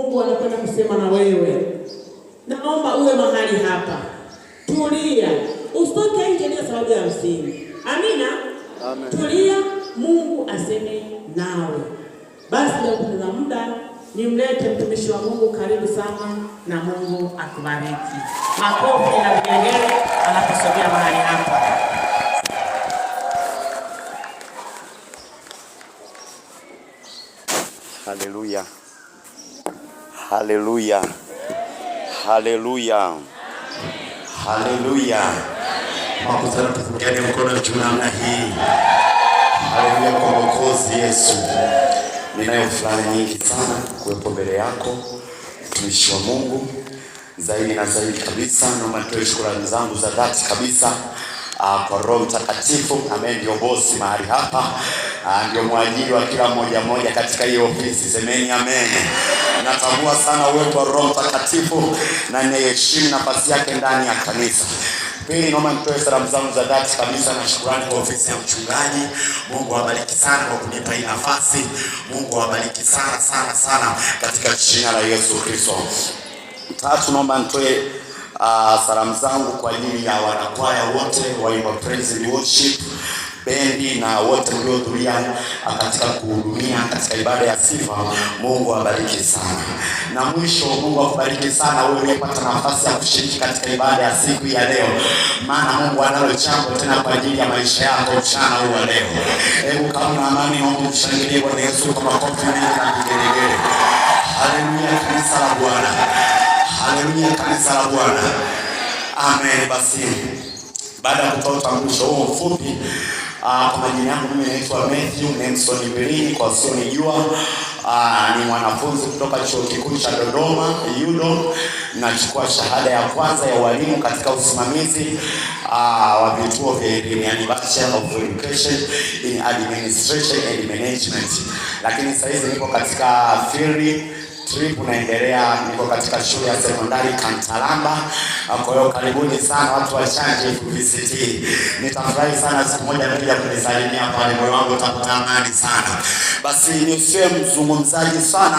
Mungu anakwenda kusema na wewe. Naomba uwe mahali hapa, tulia, usitoke nje bila sababu ya msingi. Amina. Amen. Tulia, Mungu aseme nawe. Basi bila kupoteza muda, nimlete mtumishi wa Mungu. Karibu sana na Mungu akubariki. Makofi na vigelegele anaposogea mahali hapa. Haleluya, haleluya, haleluya, haleluya! Makutano, tupungiane mkono juu namna hii. Haleluya kwa Mwokozi Yesu. Ninayo furaha nyingi sana kuwepo mbele yako mtumishi wa Mungu. Zaidi na zaidi kabisa, naomba nitoe shukrani zangu za dhati kabisa kwa Roho Mtakatifu ambaye ndio bosi mahali hapa, ndio mwajiri wa kila mmoja mmoja katika hii ofisi. Semeni amen. Natambua sana uwepo wa Roho Mtakatifu na ninaheshimu nafasi yake ndani ya kanisa. Pili, naomba nitoe salamu zangu za dhati kabisa na shukrani kwa ofisi ya mchungaji. Mungu awabariki sana kwa kunipa hii nafasi. Mungu awabariki sana sana sana katika jina la Yesu Kristo. Tatu, naomba nitoe salamu zangu kwa ajili ya wanakwaya wote waimba praise and worship bendi na wote mliohudhuria katika kuhudumia katika ibada ya sifa. Mungu awabariki sana. Na mwisho, Mungu akubariki sana wewe uliyepata nafasi ya kushiriki katika ibada ya siku ya leo, maana Mungu analo jambo tena kwa ajili ya maisha yako mchana huu wa leo. Hebu kama una amani, naomba mshangilie Bwana Yesu kwa makofi mengi na vigelegele. Haleluya, kanisa la Bwana. Haleluya, kanisa la Bwana. Amen. Basi baada ya kutoa utambulisho huo mfupi, kwa majina yangu mimi naitwa Matthew Nelson Bilini, kwa wasionijua, ni mwanafunzi kutoka Chuo Kikuu cha Dodoma UDOM. Nachukua shahada ya kwanza ya ualimu katika usimamizi wa vituo vya elimu, yani Bachelor of Education in Administration and Management, lakini sasa hizi niko katika field trip unaendelea, niko katika shule ya sekondari Kantalamba. Kwa hiyo karibuni sana watu wa Chanje FVCT. Nitafurahi sana siku moja mkija kunisalimia pale, moyo wangu utapata amani sana. Basi nisiwe mzungumzaji sana.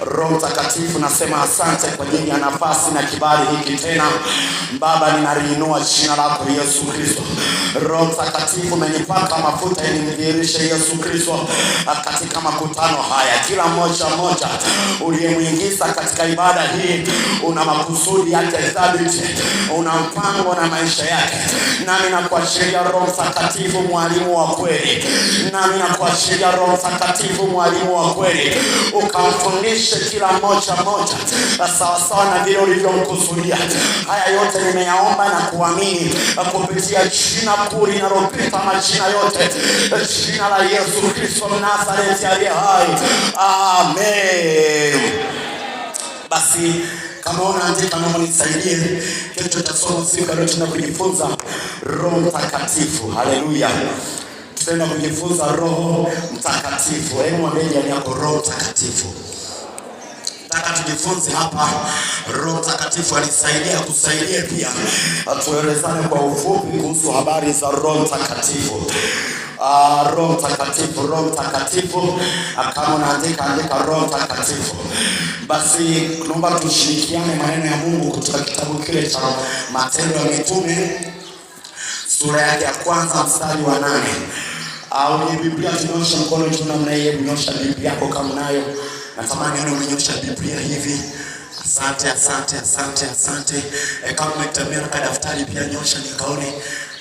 Roho Mtakatifu, nasema asante kwa ajili ya nafasi na kibali hiki tena. Baba, ninaliinua jina lako Yesu Kristo. Roho Mtakatifu, umenipaka mafuta ili nidhihirishe Yesu Kristo katika makutano haya. Kila mmoja mmoja uliyemwingiza katika ibada hii, una makusudi yake thabiti, una mpango na maisha yake. Nami nakuachilia Roho Mtakatifu, mwalimu wa kweli, nami nakuachilia Roho Mtakatifu, mwalimu wa kweli, ukamfundishe kila mmoja mmoja sawasawa na vile ulivyomkusudia. Haya yote nimeyaomba na kuamini kupitia jina kuu linalopita majina yote, jina la Yesu Kristo Mnazareti aliye hai, amen. Basi kama unaandika, naomba nisaidie. Kichwa cha somo siku ya leo tunaenda kujifunza Roho Mtakatifu. Haleluya, tutaenda kujifunza Roho Mtakatifu. Hebu mwambie jirani yako, Roho Mtakatifu. Nataka tujifunze hapa. Roho Mtakatifu alisaidia kusaidie pia, tuelezane kwa ufupi kuhusu habari za Roho Mtakatifu. Roho Mtakatifu, Roho Mtakatifu. Kama unaandika andika Roho Mtakatifu. Basi naomba tushirikiane maneno ya Mungu kutoka kitabu kile cha Matendo ya Mitume sura yake ya kwanza mstari wa 8. Au ni Biblia tunyosha mkono juu namna hii, hebu nyosha Biblia yako kama unayo. Natamani nione umenyosha Biblia hivi. Asante, asante, asante, asante. Kama umetumia na daftari pia nyosha nikaone.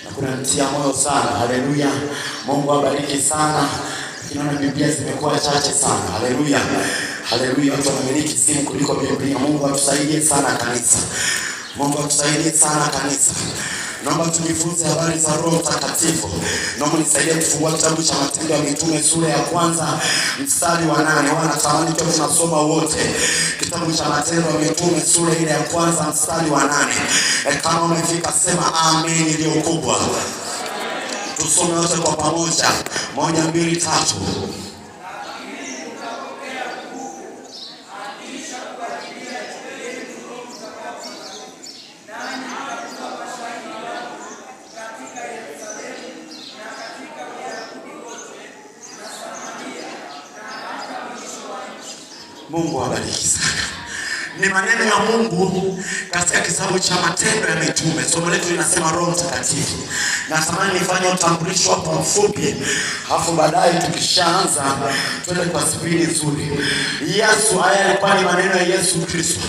Na kuna mtia moyo sana. Haleluya. Mungu awabariki sana. Naona Biblia zimekuwa chache sana. Haleluya. Haleluya. Watu wanamiliki simu kuliko Biblia. Mungu atusaidie sana kanisa. Mungu atusaidie sana kanisa. Naomba tujifunze habari za Roho Mtakatifu. Naomba nisaidie kufungua kitabu cha Matendo ya Mitume sura ya kwanza mstari wa 8. Wanatamani tuwe tunasoma wote kitabu cha Matendo ya Mitume sura ile ya kwanza mstari wa 8. Kama umefika sema amen iliyo kubwa. Tusome wote kwa pamoja. 1, 2, 3. Mungu awabariki sana. Ni maneno ya Mungu katika kitabu cha Matendo ya Mitume. Somo letu linasema Roho Mtakatifu. Natamani nifanye utambulisho hapa mfupi, alafu baadaye tukishaanza twende kwa spidi nzuri. Yesu, haya yalikuwa ni maneno ya Yesu Kristo.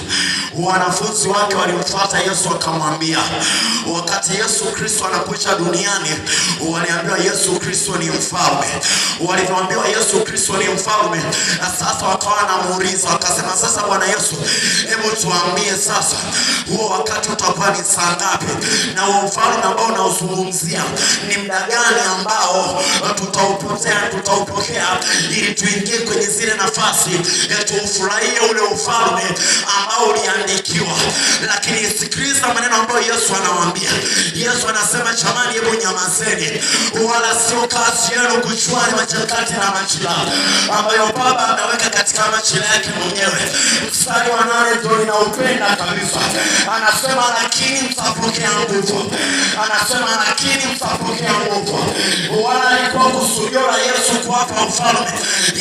Wanafunzi wake walimfuata Yesu akamwambia, wakati Yesu Kristo anakuja duniani, waliambiwa Yesu Kristo ni mfalme. Walivyoambiwa Yesu Kristo ni mfalme, na sasa wakawa wanamuuliza wakasema, sasa Bwana Yesu, hebu tuambie sasa, huo wakati utakuwa ni saa ngapi? Na huo mfalme ambao unaozungumzia ni muda gani ambao tutaupokea ili tuingie kwenye zile nafasi, tuufurahie ule ufalme ambao uliandikiwa. Lakini sikiliza maneno ambayo Yesu anawaambia. Yesu anasema, jamani, hebu nyamazeni, wala sio kazi yenu kujua ni machakati na majira ambayo Baba ameweka katika majira yake mwenyewe. Mstari wa 8 ndio ninaupenda kabisa. Anasema lakini mtapokea nguvu. Anasema lakini mtapokea nguvu. Wala alikuwa kusudio la Yesu kuwapa ufalme,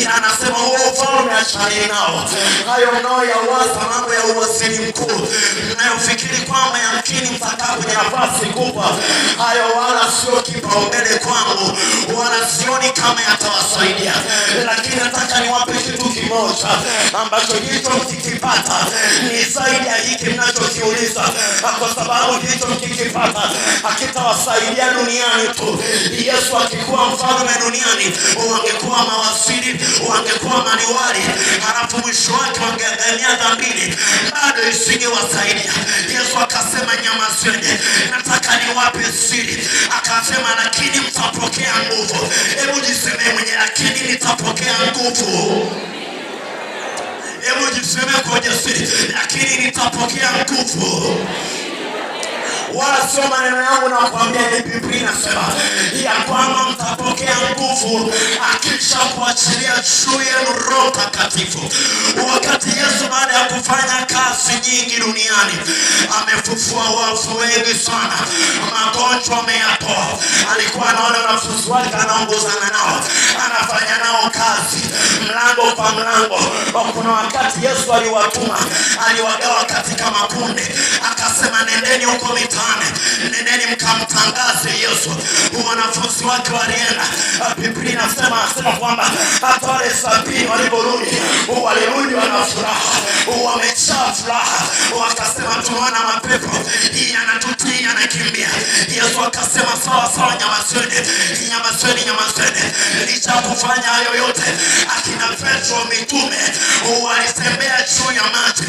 ila anasema huo ufalme achaneni nao. Hayo mnayoyawaza mambo ya uwaziri mkuu, mnayofikiri kwamba yamkini mtakaa kwenye nafasi kubwa, hayo wala sio kipaumbele kwangu, wala sioni kama yatawasaidia. Lakini nataka niwape kitu kimoja ambacho hicho mkikipata ni zaidi ya hiki mnachokiuliza, kwa sababu hicho mkikipata hakitawasaidia duniani tu. Yesu akikuwa mfalme duniani, wangekuwa mawaziri, wangekuwa maliwali, halafu mwisho wake wangeangamia dhambini, bado isingewasaidia. Yesu akasema nyamazeni, nataka niwape siri. Akasema lakini mtapokea nguvu. Hebu jisemee mwenye, lakini nitapokea nguvu. Hebu jisemee kwa ujasiri, lakini nitapokea nguvu. Wala sio maneno yangu nakwambia, ni Biblia inasema ya kwamba mtapokea nguvu akisha kuachilia juu yenu Roho Mtakatifu. Wakati Yesu baada ya kufanya kazi nyingi duniani, amefufua wafu wengi sana, magonjwa ameyatoa. Alikuwa anaona wanafunzi wake, anaongozana nao, anafanya nao kazi mlango kwa mlango. Kuna wakati Yesu aliwatuma, aliwagawa katika makundi, akasema nendeni huko mitaani, nendeni mkamtangaze Yesu. Wanafunzi wake walienda. Biblia inasema kwamba hata wale 70 waliporudi, walirudi wana furaha, wamejaa furaha, wakasema tumeona mapepo yanatutii, yanakimbia. Yesu akasema sawa sawa, nyamazeni, nyamazeni, nyamazeni. Licha kufanya hayo yote, akina Petro mitume walitembea juu ya maji,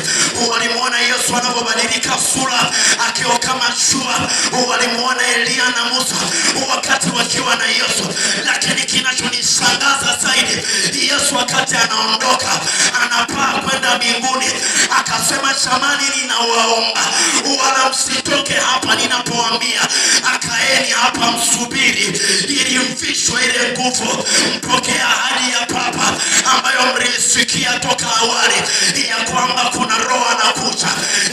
walimwona Yesu anapobadilika sura akiwa kama shua, walimwona Elia na Musa wakati wakiwa na Yesu. Lakini kinachonishangaza zaidi, Yesu wakati anaondoka anapaa kwenda mbinguni, akasema jamani, ninawaomba wala msitoke hapa ninapoambia, akaeni hapa msubiri, ili mvishwe ile nguvu, mpokee ahadi ya Baba ambayo mlisikia toka awali, ya kwamba kuna Roho anakuja.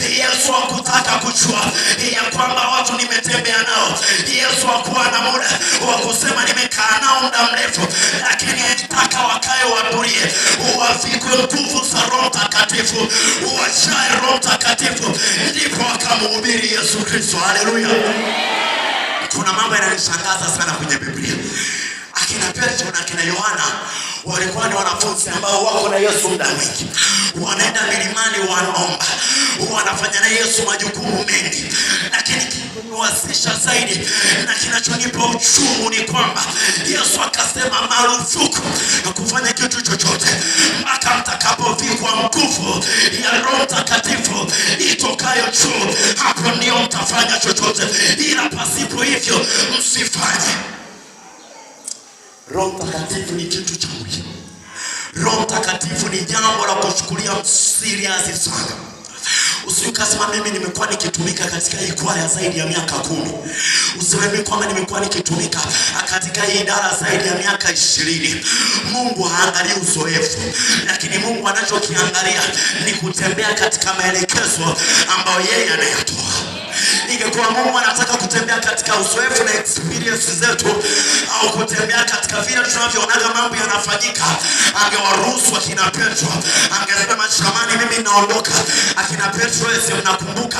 Yesu hakutaka kujua ya kwamba watu nimetembea nao. Yesu hakuwa na muda wa kusema nimekaa nao muda mrefu, lakini alitaka wakae watulie, wafikwe nguvu za Roho Mtakatifu, wajae Roho Mtakatifu, ndipo akamhubiri Yesu Kristo. Haleluya! Kuna mambo yananishangaza sana kwenye Biblia. Akina Petro na akina Yohana walikuwa ni wanafunzi ambao wako na Yesu muda mwingi, wanaenda milimani, wanaomba, wanafanya na Yesu majukumu mengi, lakini kinachoniwazisha zaidi na kinachonipa uchungu ni kwamba Yesu akasema marufuku na kufanya kitu chochote mpaka mtakapovikwa nguvu ya Roho Mtakatifu itokayo juu, hapo ndio mtafanya chochote, ila pasipo hivyo msifanye. Roho Mtakatifu ni kitu cha muhimu. Roho Mtakatifu ni jambo la kuchukulia serious sana. Usikasema mimi nimekuwa nikitumika katika hii kwaya zaidi ya miaka 10. Useme kwamba nimekuwa nikitumika katika hii idara zaidi ya miaka 20. Mungu haangalii uzoefu, lakini Mungu anachokiangalia ni kutembea katika maelekezo ambayo yeye anayatoa. Ingekuwa Mungu anataka kutembea katika uzoefu na experience zetu, au kutembea katika vile tunavyoonaga mambo yanafanyika, angewaruhusu akina Petro, angesema jamani, mimi naondoka. Akina Petro, si mnakumbuka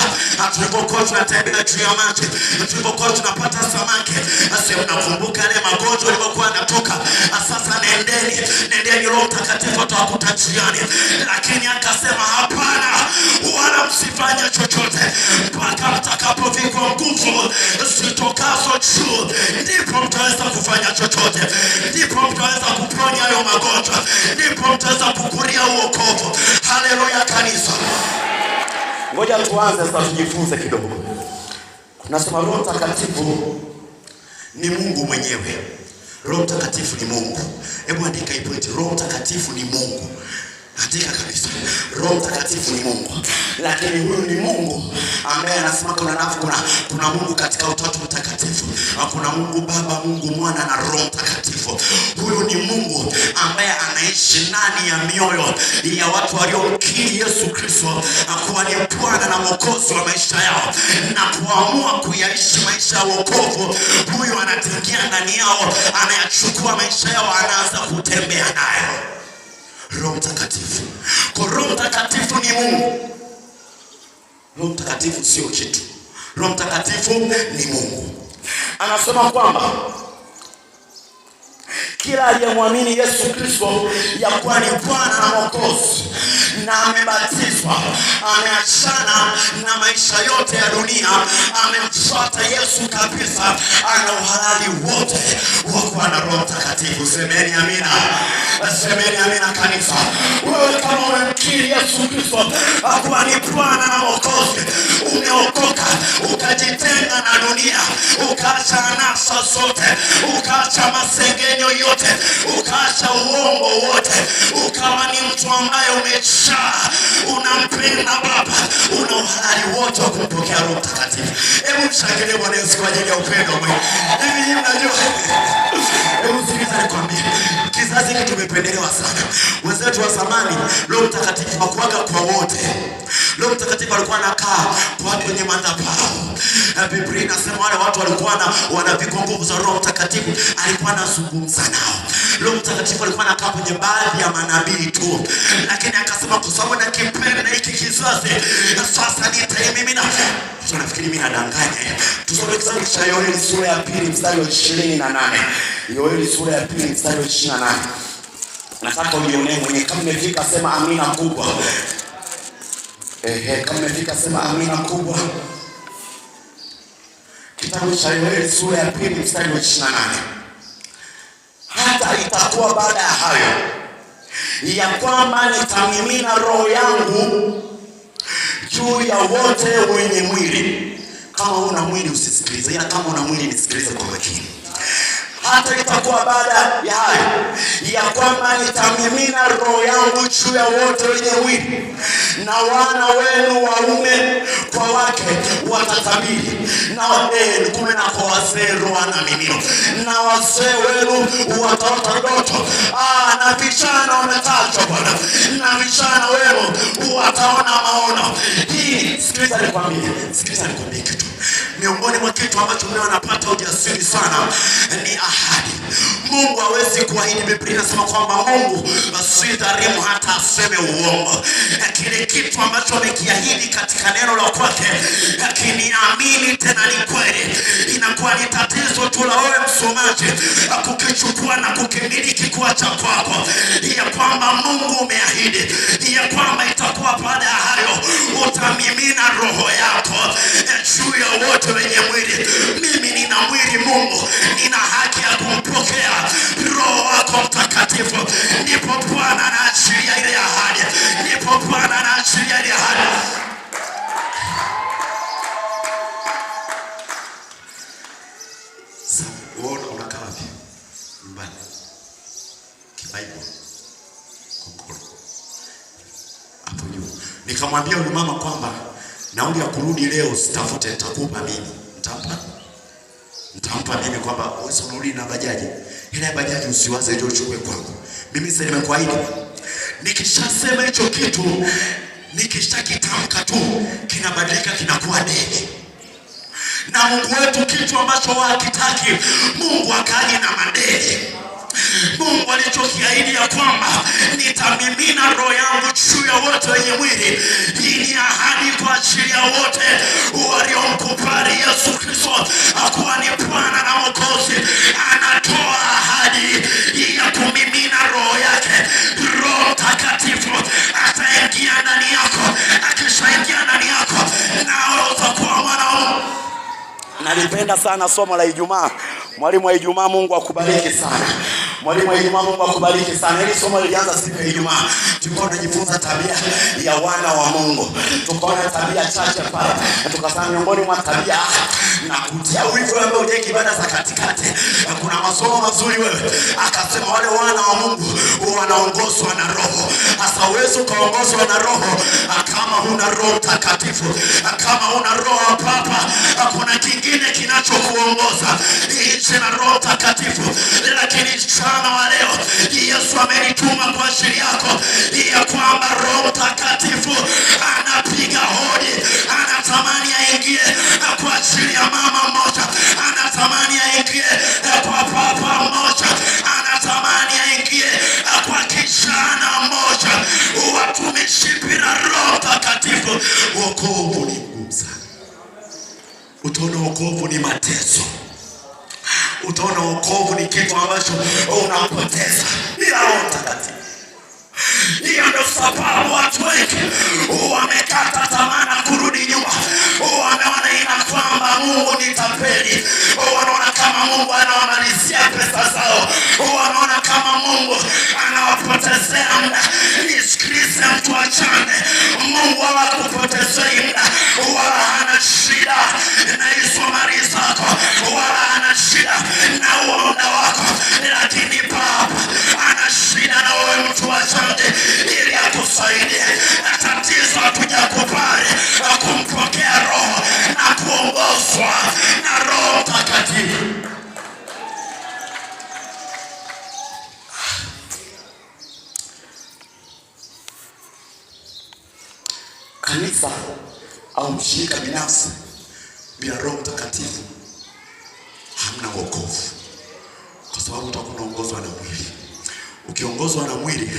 tulipokuwa tunatembea juu ya maji, tulipokuwa tunapata samaki, si mnakumbuka yale magonjwa yalivyokuwa yanatoka? Sasa nendeni, nendeni, Roho Mtakatifu atawakuta njiani. Lakini akasema hapana, wala msifanye chochote mpaka mtakapovikwa nguvu zitokazo juu, ndipo mtaweza kufanya chochote, ndipo mtaweza kuponya hayo magonjwa, ndipo mtaweza kukuria uokovu. Haleluya kanisa. Ngoja tuanze sasa, tujifunze kidogo. Tunasema Roho Mtakatifu ni Mungu mwenyewe. Roho Mtakatifu ni Mungu. Hebu andika hii point, Roho Mtakatifu ni Mungu. Andika kabisa, Roho Mtakatifu ni Mungu. Lakini huyu ni Mungu ambaye anasema kuna nafu, kuna Mungu katika Utatu Mtakatifu. Kuna Mungu Baba, Mungu Mwana na Roho Mtakatifu. Huyu ni Mungu ambaye anaishi ndani ya mioyo ya watu waliomkiri Yesu Kristo kuwa ni Bwana na Mwokozi wa maisha yao na kuamua kuyaishi maisha ya wokovu. Huyu anatingia ndani yao, anayachukua maisha yao, anaanza kutembea nayo. Roho Mtakatifu. Kwa Roho Mtakatifu ni Mungu. Roho Mtakatifu sio kitu. Roho Mtakatifu ni Mungu. Anasema kwamba kila aliyemwamini Yesu Kristo ya kuwa ni Bwana na Mwokozi na amebatizwa, ameachana na maisha yote ya dunia, amemfuata Yesu kabisa, ana uhalali wote wa kuwa na Roho Mtakatifu. Semeni amina, semeni amina kanisa. Wewe kama umemkiri Yesu Kristo kuwa ni Bwana na Mwokozi, umeokoka, ukajitenga na dunia, ukaacha anasa zote, ukaacha masengenyo yote, ukaacha uongo wote, ukawa ni mtu ambaye umechaa, unampenda Baba, una uhalali wote wa kumpokea Roho Mtakatifu. Hebu mshangilie Bwana Yesu kwa ajili ya upendo mwingi. Hivi nyinyi mnajua? Hebu sikiliza nikwambie, kizazi hiki tumependelewa sana. Wenzetu wa zamani, Roho Mtakatifu hakuwaga kwa wote. Roho Mtakatifu alikuwa anakaa kwa watu wenye madhabahu. Na Biblia inasema wale watu walikuwa wanavikwa nguvu za Roho Mtakatifu, alikuwa anazungumza nao. Roho Mtakatifu alikuwa anakaa kwenye baadhi ya manabii tu, lakini akasema kwa sababu nakipenda hiki kizazi, sasa nitaimimina. Tunafikiri mimi nadanganya. Tusome kitabu cha Yoeli sura ya 2 mstari wa 28. Yoeli sura ya 2 mstari wa 28. Nataka ujionee mwenyewe. Kama umefika sema amina kubwa. Ehe, kama umefika sema amina kubwa. Kitabu cha Yoeli sura ya 2 mstari wa 28. Hata itakuwa baada ya hayo ya kwamba nitamimina roho yangu juu ya wote wenye mwili. Kama una mwili usisikilize, ila kama una mwili nisikilize kwa makini. Hata itakuwa baada ya hayo ya kwamba nitamimina roho yangu juu ya wote wenye mwili, na wana wenu waume kwa wake watatabiri, na kumbe na kwa wazee roho anamimina, na wazee wenu wataota ndoto, na vijana wametajwa Bwana, na vijana wenu wataona maono. Hii, sikiliza nikwambie, sikiliza nikwambie kitu. Miongoni mwa kitu ambacho mimi wanapata ujasiri sana ni ahadi. Mungu hawezi kuahidi. Biblia inasema kwamba Mungu si dhalimu hata aseme uongo. Kile kitu ambacho amekiahidi katika neno la kwake, akiniamini tena ni kweli, inakuwa ni tatizo tu la wewe msomaji kukichukua na kukimiliki kuwa cha kwako, ya kwamba Mungu umeahidi ya kwamba itakuwa baada ya hayo utamimina roho yako juu ya wote wenye mwili. Mimi nina mwili Mungu, nina haki ya kumpokea Roho wako Mtakatifu. Ndipo Bwana anaachilia ile ahadi, ndipo Bwana anaachilia ile ahadi. Sasa wewe unakaa wapi? Nyumbani. Kibaibo. Kokoro. Hapo juu. Nikamwambia yule mama kwamba nauli ya kurudi leo sitafute, nitakupa mimi. Nitampa mimi kwamba wewe unarudi na bajaji. Hela ya bajaji usiwaze ndio uchukue kwangu. Mimi sasa nimekuahidi. Nikishasema hicho kitu, nikishakitamka tu kinabadilika kinakuwa deni. Na Mungu wetu kitu ambacho hakitaki, Mungu akaji na madeni. Mungu alichokiahidi ya kwamba nitamimina roho yangu juu ya wote wenye mwili. Hii ni ahadi kwa ajili ya wote waliomkubali Yesu Kristo akuwa ni Bwana na Mwokozi. Anatoa ahadi ya kumimina roho yake. Roho Mtakatifu ataingia ndani yako, akishaingia ndani yako nawe utakuwa mwana wa Mungu. Nalipenda sana somo la Ijumaa. Mwalimu wa Ijumaa, Mungu akubariki sana. Mwalimu wa Ijumaa, Mungu akubariki sana. Hili somo lilianza siku ya Ijumaa. Tulikuwa tunajifunza tabia ya wana wa Mungu, tukaona tabia chache pale, na tukasema miongoni mwa tabia na kutia wivu wewe hujai ibada za katikati, na kuna masomo mazuri wewe. Akasema wale wana wa Mungu wanaongozwa na Roho. Sasa huwezi ukaongozwa na Roho kama huna Roho Mtakatifu, kama huna Roho wa Papa, hakuna kingine kinachokuongoza nje na Roho Mtakatifu. Lakini mchana wa leo Yesu amenituma kwa ajili yako ya kwamba Roho Mtakatifu anapiga hodi, anatamani aingie kwa ajili ya mama mmoja, anatamani aingie kwa papa mmoja, anatamani aingie kwa kijana mmoja. Watumishi bila Roho Mtakatifu, wokovu ni mgumu sana. Utaona wokovu ni mateso, utaona wokovu ni kitu ambacho unapoteza bila Roho Mtakatifu. Hiyo ndio sababu watu wengi wamekata tamaa na kurudi nyuma. Wanaona ina kwamba Mungu ni tapeli, wanaona kama Mungu anawamalizia pesa zao, wanaona kama Mungu anawapotezea muda. Nisikilize mtu achane, Mungu hawakupotezei muda, wala hana shida na hizo mali zako, wala hana shida na huo muda wako, lakini Baba ana shida na wewe mtu wa chande, ili akusaidie. Na tatizo hatujakubali kumpokea Roho na kuongozwa na Roho Mtakatifu. Kanisa au mshirika binafsi bila Roho Mtakatifu hamna wokovu, kwa sababu utakuwa unaongozwa na mwili. Ukiongozwa na mwili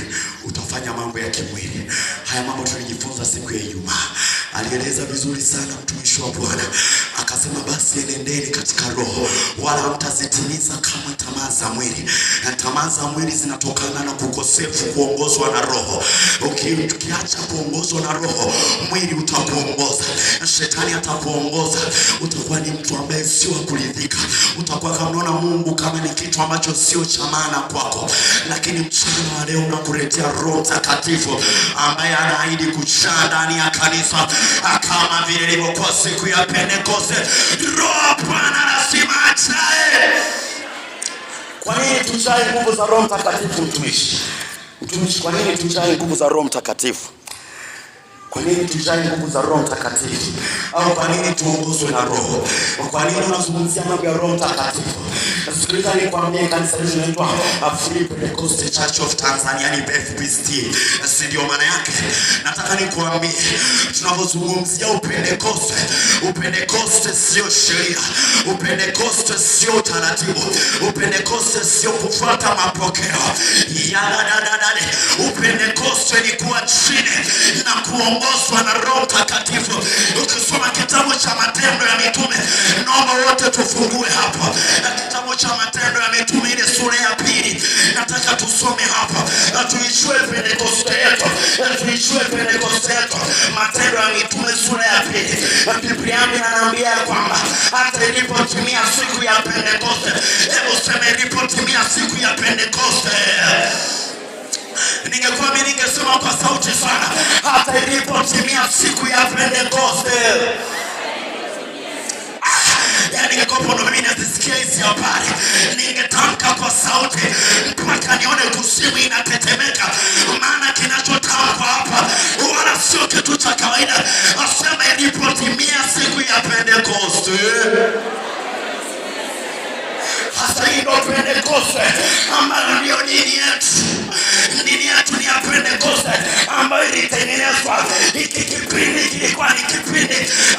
utafanya mambo ya kimwili. Haya mambo tulijifunza siku ya Ijumaa, alieleza vizuri sana mtumishi wa Bwana akasema, basi enendeni katika Roho, wala mtazitimiza kama tamaa za mwili. Na tamaa za mwili zinatokana na kukosefu kuongozwa na Roho. Ukiacha kuongozwa na Roho, mwili utakuongoza, shetani atakuongoza. Utakuwa ni mtu ambaye sio wa kuridhika, utakuwa kama unaona Mungu kama ni kitu ambacho sio cha maana kwako. Lakini mchana wa leo nakuletea Roho Mtakatifu ambaye anaahidi kuchaa ndani ya kanisa kama vile ilivyokuwa siku ya Pentekoste. Roho Bwana lazima ajae. Kwa nini tujae nguvu za Roho Mtakatifu, mtumishi? Mtumishi, kwa nini tujae nguvu za Roho Mtakatifu? Kwa nini tujae nguvu za Roho Mtakatifu? Au kwa nini tuongozwe na Roho? Kwa nini unazungumzia mambo ya Roho Mtakatifu? Sikiliza nikwambie, kanisa hili linaitwa Free Pentecost Church of Tanzania, ni FPCT, si ndio maana yake? Nataka nikwambie, tunapozungumzia Upentekoste, Upentekoste sio sheria, Upentekoste sio utaratibu, Upentekoste sio kufuata mapokeo. Yadadadadade. Upentekoste ni kuwa chini na kuongozwa na Roho Mtakatifu. Ukisoma kitabu cha Matendo ya Mitume, naomba wote tufungue hapo na kitabu cha Matendo ya Mitume ile sura ya 2, nataka tusome hapa na tuijue Pentekoste yetu, na tuijue Pentekoste yetu. Matendo ya Mitume sura ya 2, na Biblia yangu inaniambia kwamba hata ilipotimia siku ya Pentekoste, hebu sema ilipotimia siku ya Pentekoste. Ningekuwa mimi ningesema kwa sauti sana, hata ilipotimia siku ya Pentekoste. Yaani ningekuwa ndo mimi nazisikia hizi habari, ningetamka kwa sauti mpaka nione kuzimu inatetemeka, maana kinachotamkwa hapa wala sio kitu cha kawaida. Asema ilipotimia siku ya Pentekoste. Hasa hii ndo Pentekoste ambayo ndio dini yetu. Dini yetu ni ya Pentekoste ambayo ilitengenezwa. Hiki kipindi kilikuwa ni kipindi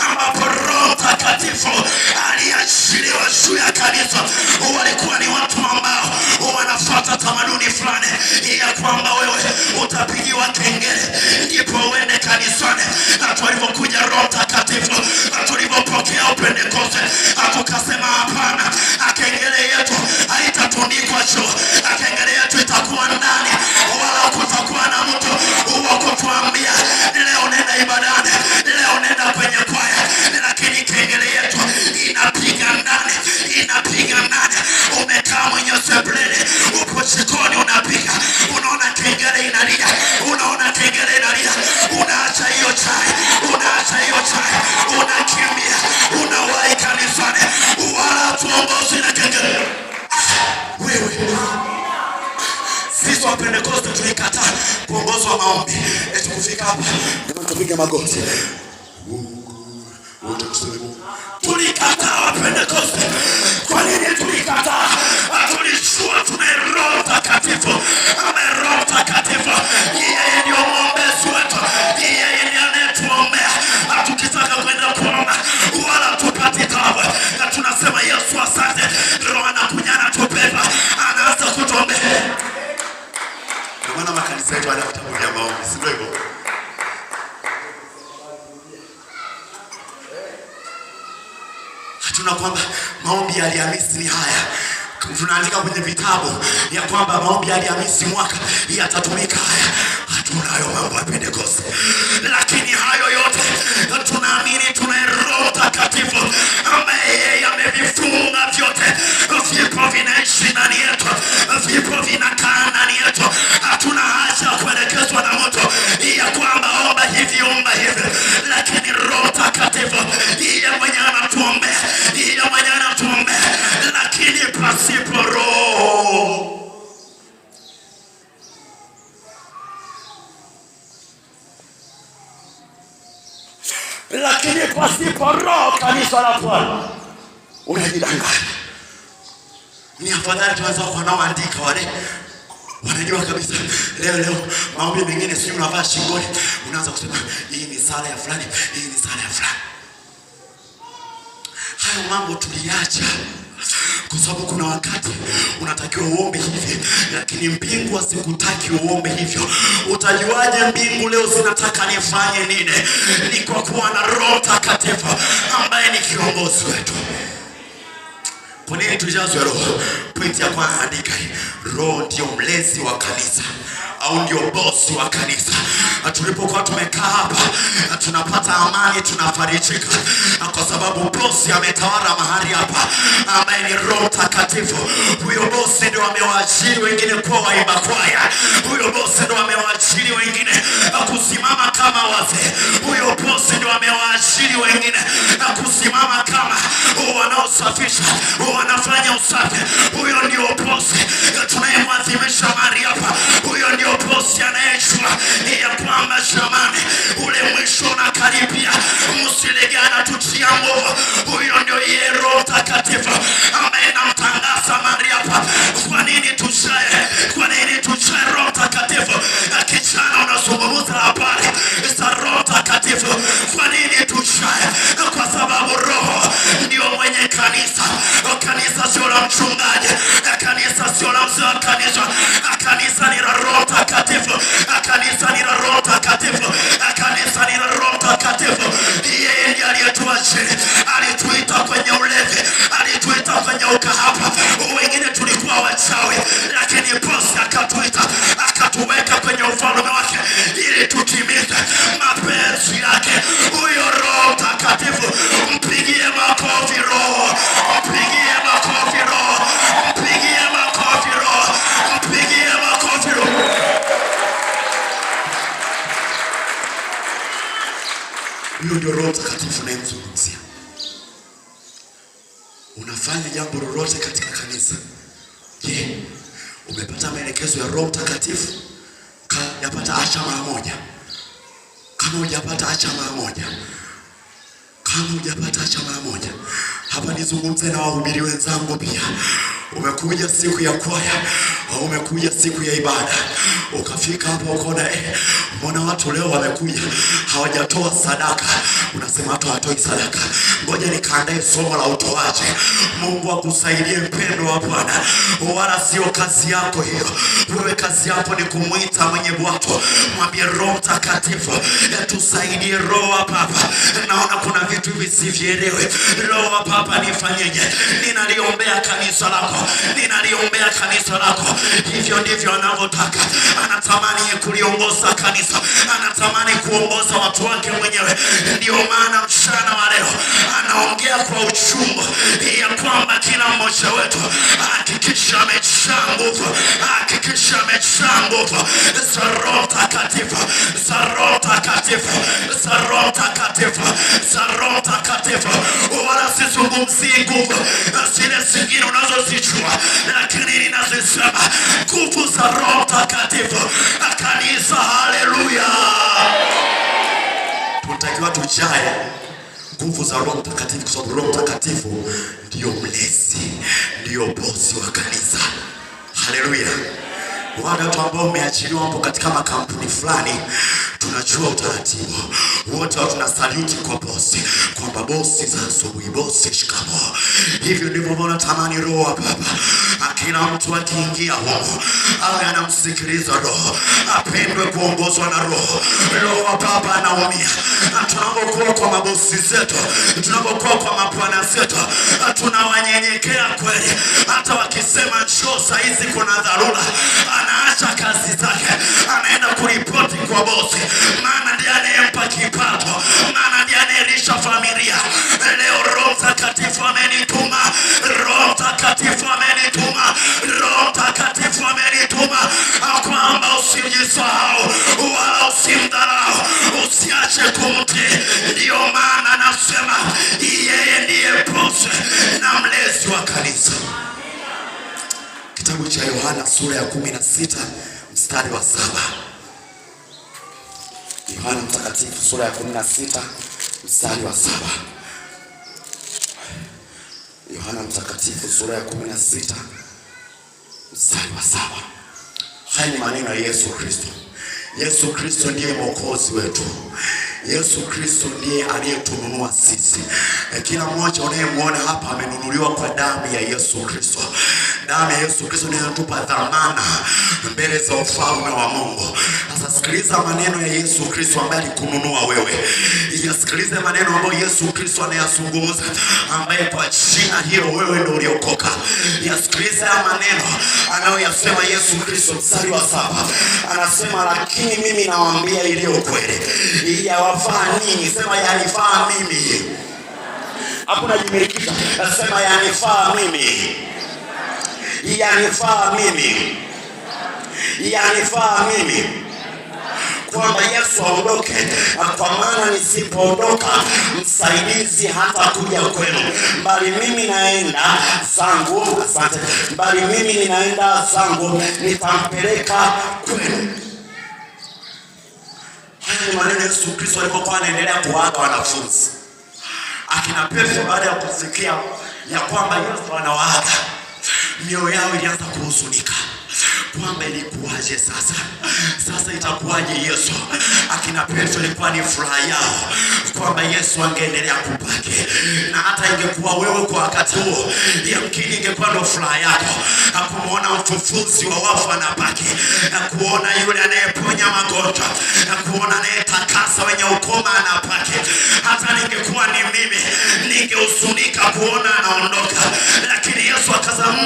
ambapo Roho Mtakatifu kengele ndipo uende kanisani. Tulipokuja Roho Mtakatifu, tulipopokea Pentekoste, tukasema hapana, kengele yetu haitatundikwa juu, kengele yetu itakuwa ndani, wala kutakuwa na mtu wa kutuambia leo nenda ibadani, leo nenda kwenye kwaya, lakini kengele yetu inapiga ndani, inapiga ndani. Umekaa mwenye sebuleni, upo jikoni unapiga, unaona kengele inalia, unaona kengele inalia, unaacha hiyo chai, unaacha hiyo chai, unakimbia, unawahi kanisani, wala tuongozi na kengele. Wewe, sisi wa Pentekoste tulikataa kuongozwa maombi, eti kufika hapa jamani, tupige magoti, Mungu wote tuseme Mungu. Tulikataa wa Pentekoste. Kwa nini tulikataa? Tulijua tuna Roho Mtakatifu, ambaye Roho Mtakatifu yeye ndio mwombezi wetu, yeye ndiye anayetuombea. Tukitaka kwenda kuomba wala tupati tabu, na tunasema Yesu asante. Roho anakuja anatubeba, anaanza kutuombea. Ndio maana makanisa yetu hayana vitabu vya maombi, si ndio hivyo? Hatuna kwamba maombi ya Alhamisi ni haya, tunaandika kwenye vitabu ya kwamba maombi ya Alhamisi mwaka yatatumika haya. Hatuna hayo mambo ya Pentekoste, lakini hayo yote tunaamini tuna Roho Mtakatifu ambaye yeye amevifunga vyote, vipo vinaishi ndani yetu, vipo vinakaa ndani yetu. Hatuna haja ya kuelekezwa na mtu ya kwamba omba hivi, omba hivi, lakini Roho Mtakatifu yeye mwenyewe anatuombea, yeye mwenyewe anatuombea, lakini pasipo Roho lakini pasipo Roho kanisa la Bwana unajidanganya. Ni afadhali tuanze kwa wanaoandika wale wanajua kabisa leo leo maombi mengine sijui unavaa shingoni, unaanza kusema hii ni sala ya fulani, hii ni sala ya fulani. Hayo mambo tuliacha kwa sababu kuna wakati unatakiwa uombe hivi, lakini mbingu hasikutaki uombe hivyo. Utajuaje mbingu leo zinataka nifanye nini? Ni kwa kuwa na Roho Mtakatifu ambaye ni kiongozi wetu. Kwa nini tujazwe Roho? Pointi ya kwanza, andika hii. Roho ndio mlezi wa kanisa au ndio bosi wa kanisa. Tulipokuwa tumekaa hapa tunapata amani, tunafarijika kwa sababu bosi ametawala mahali hapa, ambaye ni Roho Mtakatifu. Huyo bosi ndio amewaajiri wengine kuwa waimba kwaya, huyo bosi ndio amewaajiri wengine kusimama kama wazee, huyo bosi ndio amewaajiri wengine kusimama kama wanaosafisha, wanafanya usafi. Huyo ndio bosi tunayemwadhimisha mahali hapa, huyo ndio bosi anayejua ya kwamba jamani, ule mwisho unakaribia, msilegana tutia nguvu. Huyo ndio yeye Roho Mtakatifu ambaye namtangaza mahali hapa. Kwa nini tuchae? Kwa nini tuchae Roho Mtakatifu? Kijana unazungumza habari za Roho Mtakatifu, kwa nini tuchae? Kwa sababu Roho ndio mwenye kanisa. Kanisa sio la mchungaji, kanisa sio la mzee wa kanisa, kanisa ni la Roho Mtakatifu, kanisa ni la Roho Mtakatifu, kanisa ni la Roho Mtakatifu. Yeye ndiye aliyetuajiri, alituita kwenye ulevi, alituita kwenye ukahaba. Wengine tulikuwa wachawi, lakini bosi akatuita, akatuweka kwenye ufalme wake ili tutimize mapenzi yake. Huyo Roho Mtakatifu, mpigie makofi Roho, mpigie makofi Roho, mpigie makofi Roho, mpigie makofi Roho. Huyo ndio Roho Mtakatifu nayemzungumzia. Unafanya jambo lolote katika kanisa, je, umepata maelekezo ya Roho Mtakatifu? Kama hujapata acha mara moja. Kama hujapata acha mara moja. Kama hujapata acha mara moja. Hapa nizungumze na wahubiri wenzangu pia. Umekuja siku ya kwaya au umekuja siku ya ibada, ukafika hapo ukaona mbona watu leo wamekuja hawajatoa sadaka. Unasema watu hawatoi sadaka, ngoja nikaandae somo la utoaji. Mungu akusaidie mpendo wa Bwana, wala sio kazi yako hiyo. Wewe kazi yako ni kumwita mwenye bwato, mwambie Roho Mtakatifu tusaidie. Roho wa Baba, naona kuna vitu visivyelewe. Roho wa Baba, nifanyeje? Ninaliombea kanisa lako, ninaliombea kanisa lako. Hivyo ndivyo anavyotaka, anatamani kuliongoza kanisa, anatamani kuongoza watu wake mwenyewe. Ndio maana mchana wa leo anaongea kwa uchungu ya kwamba kila mmoja wetu hakikisha amejaa nguvu, hakikisha amejaa nguvu za Roho Mtakatifu, za Roho Mtakatifu, za Roho Mtakatifu, za Roho Mtakatifu. Wala sizungumzii nguvu zile zingine unazozijua, lakini ninazisema nguvu za Roho Mtakatifu. Kanisa, haleluya! Tunatakiwa tujae nguvu za Roho Mtakatifu kwa sababu Roho Mtakatifu ndiyo mlezi, ndiyo bosi wa kanisa. Haleluya! Wale watu ambao mmeajiriwa hapo katika makampuni fulani, tunajua utaratibu wote, tuna salute kwa bosi kwamba bosi za asubuhi, bosi shikamo. Hivyo ndivyo mbona tamani Roho wa Baba, kila mtu akiingia humo awe anamsikiliza Roho, apendwe kuongozwa na Roho. Roho wa Baba anaumia tunapokuwa kwa mabosi zetu, tunapokuwa kwa mabwana zetu, tunawanyenyekea kweli. Hata wakisema njoo saizi kuna dharura, anaacha kazi zake, anaenda kuripoti kwa bosi, maana ndiye anayempa kipato, maana ndiye anayelisha familia. Leo Roho Mtakatifu amenituma, Roho Mtakatifu amenituma, Roho Mtakatifu amenituma kwamba usijisahau wala usimdharau, usiache kumtii. Ndiyo maana nasema yeye ndiye bosi na mlezi wa kanisa. Kitabu cha Yohana sura ya 16 mstari wa 7. Yohana Mtakatifu sura ya 16 mstari wa 7. Yohana Mtakatifu sura ya 16 mstari wa 7. Haya ni maneno ya Yesu Kristo. Yesu Kristo ndiye mwokozi wetu. Yesu Kristo ndiye aliyetununua sisi. Kila mmoja unayemwona hapa amenunuliwa kwa damu ya Yesu Kristo. Damu ya Yesu Kristo ndiyo inatupa dhamana mbele za ufalme wa Mungu. Sasa sikiliza maneno ya Yesu Kristo ambaye alikununua wewe. Yasikilize maneno ambayo Yesu Kristo anayazungumza, ambaye kwa jina hilo wewe ndio uliokoka. Yasikilize haya maneno anayoyasema Yesu Kristo, mstari wa 7. Anasema, lakini mimi nawaambia iliyo kweli, yawafaa ninyi. Sema yanifaa mimi. Hapo najimilikisha. Nasema yanifaa mimi, yanifaa mimi, yanifaa mimi kwamba Yesu aondoke, kwa maana nisipoondoka msaidizi hatakuja kwenu, bali mimi naenda zangu. Asante. Bali mimi ninaenda zangu, nitampeleka kwenu. Haya ni maneno Yesu Kristo alipokuwa anaendelea kuwaaga wanafunzi akina Petro, baada ya kusikia ya kwamba Yesu anawaaga, mioyo yao ilianza kuhuzunika kwamba ilikuwaje sasa, sasa itakuwaje Yesu? Akina Petro ilikuwa ni furaha yao kwamba Yesu angeendelea kubaki, na hata ingekuwa wewe kwa wakati huo, yamkini ingekuwa ndo furaha yako kumuona mfufuzi wa wafu anabaki, kuona yule anayeponya magonjwa, kuona anayetakasa wenye ukoma anabaki. Hata ningekuwa ni mimi ningehuzunika kuona anaondoka, lakini Yesu akasema,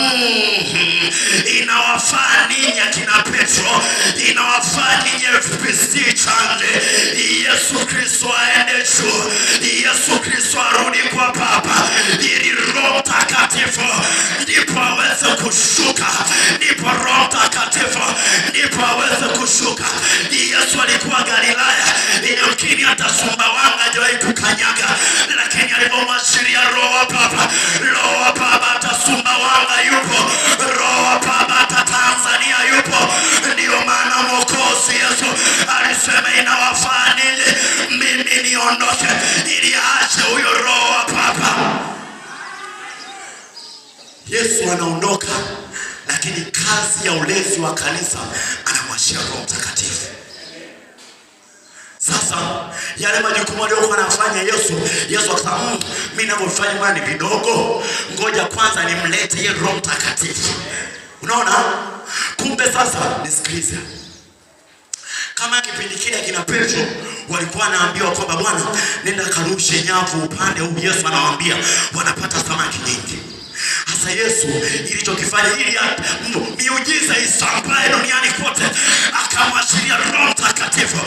inawafaa ninyi akina Petro, inawafaa ninyi FPC Chande, Yesu Kristo aende juu, Yesu Kristo arudi kwa Baba, ili Roho Mtakatifu ndipo aweze kushuka, ndipo Roho Mtakatifu ndipo aweze kushuka. Yesu alikuwa Galilaya, yamkini hata Sumbawanga hajawahi kukanyaga, lakini alipomwachilia Roho wa Baba, Roho wa Baba hata Sumbawanga yupo, Roho wa Baba hata Tanzania yupo. Ndiyo maana Mwokozi Yesu alisema inawafaa ninyi mimi niondoke, ili aache huyo Roho wa Baba. Yesu anaondoka. lakini kazi ya ulezi wa kanisa anamwachia Roho Mtakatifu. Sasa yale majukumu aliyokuwa anafanya Yesu, Yesu akasema mimi ninavyofanya bwana ni vidogo, ngoja kwanza nimlete yeye Roho Mtakatifu. Unaona? Kumbe sasa nisikilize. Kama kipindi kile kina Petro walikuwa wanaambiwa kwamba Bwana, nenda karushe nyavu upande huu, Yesu anawaambia wanapata samaki nyingi. Hasa Yesu ilichokifanya ili miujiza isambae duniani kote, akamwachilia Roho Mtakatifu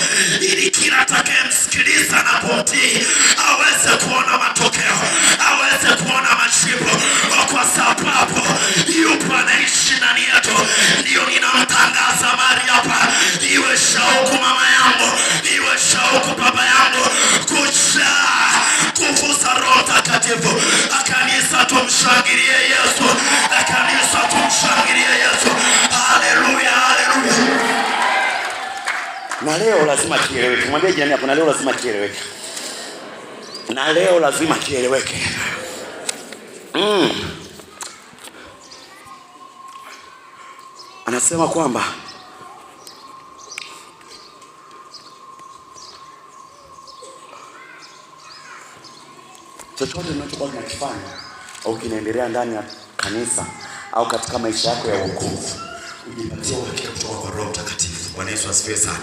ili kila atakayemsikiliza na kumtii aweze kuona matokeo, aweze kuona majibu, kwa sababu yupo anaishi ndani yetu. Ndio ninamtangaza mahali hapa, iwe shauku mama yangu, iwe shauku baba yangu, kujaa nguvu za Roho Mtakatifu. Kanisa, tumshangilie Yesu. Kanisa, tumshangilie Yesu. Haleluya, haleluya. Na leo lazima kieleweke. Mwambie jirani yako, na leo lazima kieleweke. Na leo lazima kieleweke. Anasema kwamba chochote unachokuwa unakifanya au kinaendelea ndani ya kanisa au katika maisha yako ya wokovu, ujipatie uhakika kutoka kwa Roho Mtakatifu. Bwana Yesu asifiwe sana.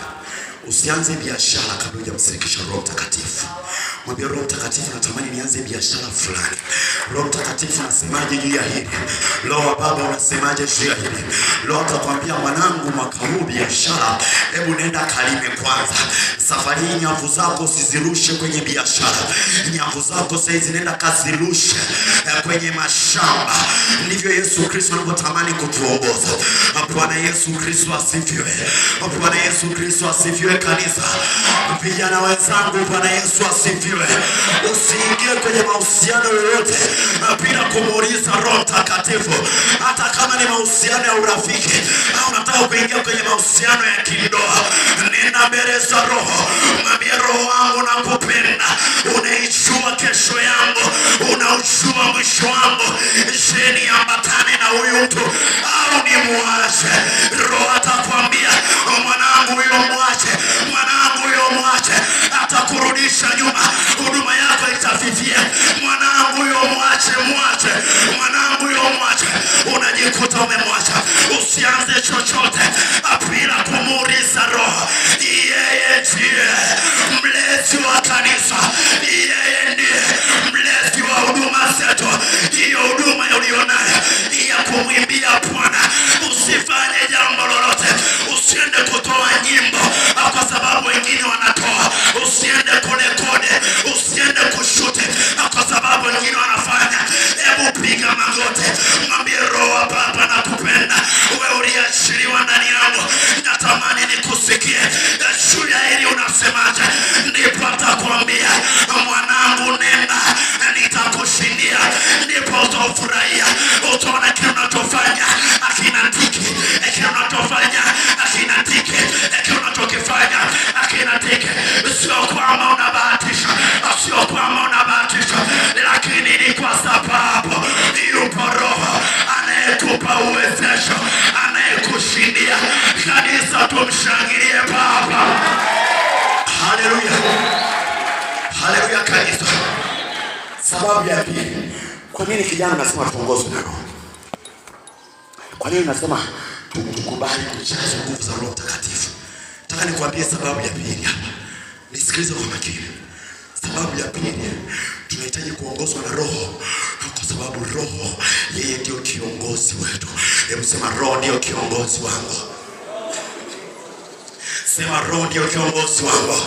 Usianze biashara kabla hujamshirikisha Roho Mtakatifu. Mwambie Roho Mtakatifu, natamani nianze biashara fulani. Roho Mtakatifu, unasemaje juu ya hili? Roho wa Baba, unasemaje juu ya hili? Roho atakwambia, mwanangu, mwaka huu biashara, hebu nenda kalime kwanza. Safari hii nyavu zako usizirushe kwenye biashara, nyavu zako saizi nenda kazirushe kwenye mashamba. Ndivyo Yesu Kristo anavyotamani kutuongoza. Bwana Yesu Kristo asifiwe. Bwana Yesu Kristo asifiwe. Kanisa, vijana wenzangu, Bwana Yesu asifiwe. Usiingie kwenye mahusiano yoyote bila kumuuliza Roho Mtakatifu, hata kama ni mahusiano ya urafiki au unataka kuingia kwenye mahusiano ya kindoa, nenda mbele za Roho, mwambie Roho wangu nakupenda, unaijua kesho yangu, unaujua mwisho wangu. Je, niambatane na huyu mtu au nimwache? Roho atakwambia, mwanangu huyo mwache, mwanangu huyo mwache, atakurudisha nyuma, huduma yako itafifia. Mwanangu huyo mwache, mwache, mwanangu huyo mwache. Unajikuta umemwacha. Usianze chochote bila kumuuliza Roho. Yeye ndiye mlezi wa kanisa, yeye ndiye mlezi wa huduma zetu. Hiyo huduma ulionayo ya kumwimbia Bwana, usifanye jambo lolote, usiende kutoa nyimbo kwa sababu wengine wanatoa, usiende kurekodi, usiende kushuti kwa sababu wengine wanafanya. Hebu piga magoti, mwambie Roho wa Baba nakupenda, wewe uliachiliwa ndani yangu, natamani nikusikie juu ya hili, unasemaje? Ndipo atakwambia, mwanangu, nenda, nitakushindia. Ndipo utafurahia, utaona kile unachofanya akina tiki, kile unachofanya akina tiki, kile unachokifanya akina tiki. Sio kwamba unabahatisha, sio kwamba unabahatisha, lakini ni kwa sababu yupo Roho anayekupa uwezesho, anayekushindia. Kanisa, tumshangilie Baba. Haleluya, haleluya kanisa. Sababu ya pili, kwa nini kijana nasema tuongozwe na Roho? Kwa nini nasema tukubali kujazwa nguvu za Roho Mtakatifu? Nataka nikwambie sababu ya pili hapa, nisikilize kwa makini. Sababu ya pili, tunahitaji kuongozwa na Roho kwa sababu Roho yeye ndio kiongozi wetu. Hebu sema, Roho ndio kiongozi wangu. Sema, Roho ndio kiongozi wangu.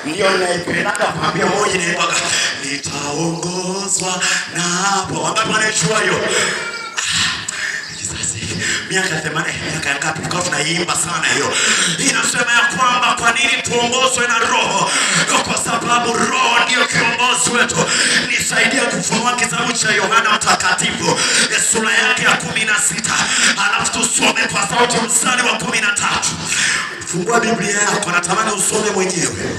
Ndio ninaipendaga pambia moja inaitwaga nitaongozwa napo. Wangapi wanaijua hiyo? Kizazi miaka 80, miaka ngapi tulikuwa tunaimba sana hiyo. Inasema ya kwamba kwa nini tuongozwe na Roho? Kwa sababu Roho ndio kiongozi wetu. Nisaidie kufunua kitabu cha Yohana Mtakatifu sura yake ya 16, alafu tusome kwa sauti mstari wa 13. Fungua Biblia yako, natamani usome mwenyewe.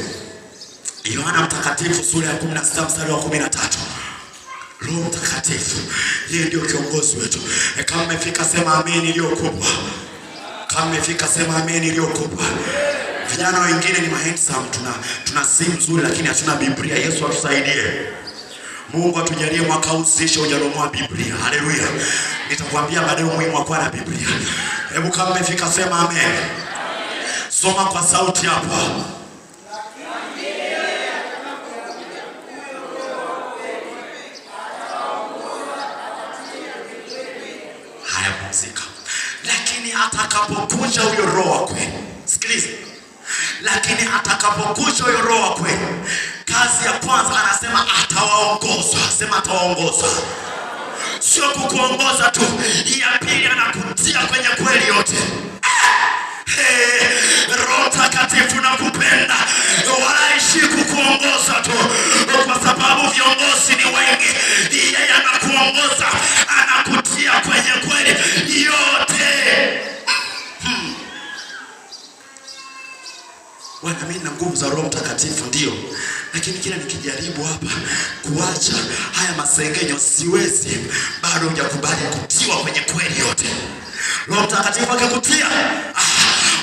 Yohana Mtakatifu sura ya 16 mstari wa 13. Roho Mtakatifu yeye ndio kiongozi wetu. E, kama mmefika sema amen iliyo kubwa. Kama mmefika sema amen iliyo kubwa. Vijana wengine ni mahandsome, tuna simu nzuri lakini hatuna Biblia. Yesu atusaidie. Mungu atujalie mwaka huu usiishe hujanunua Biblia. Haleluya. Nitakwambia baadaye umuhimu wa kuwa na Biblia. Hebu kama mmefika sema amen. Soma kwa sauti hapo. Haya, pumzika. Lakini atakapokuja huyo Roho wa kweli, sikiliza. Lakini atakapokuja huyo Roho wa kweli, kazi ya kwanza anasema atawaongoza. Sema atawaongoza, sio kukuongoza tu. Ya pili anakutia kwenye kweli yote. Hey, Roho Mtakatifu nakupenda, wala ishi kukuongoza tu, kwa sababu viongozi ni wengi. Yeye anakuongoza, anakutia kwenye kweli yote. Bwana, mimi na nguvu za Roho Mtakatifu ndio, lakini kila nikijaribu hapa kuacha haya masengenyo siwezi. Bado hujakubali kutiwa kwenye kweli yote. Roho Mtakatifu akikutia,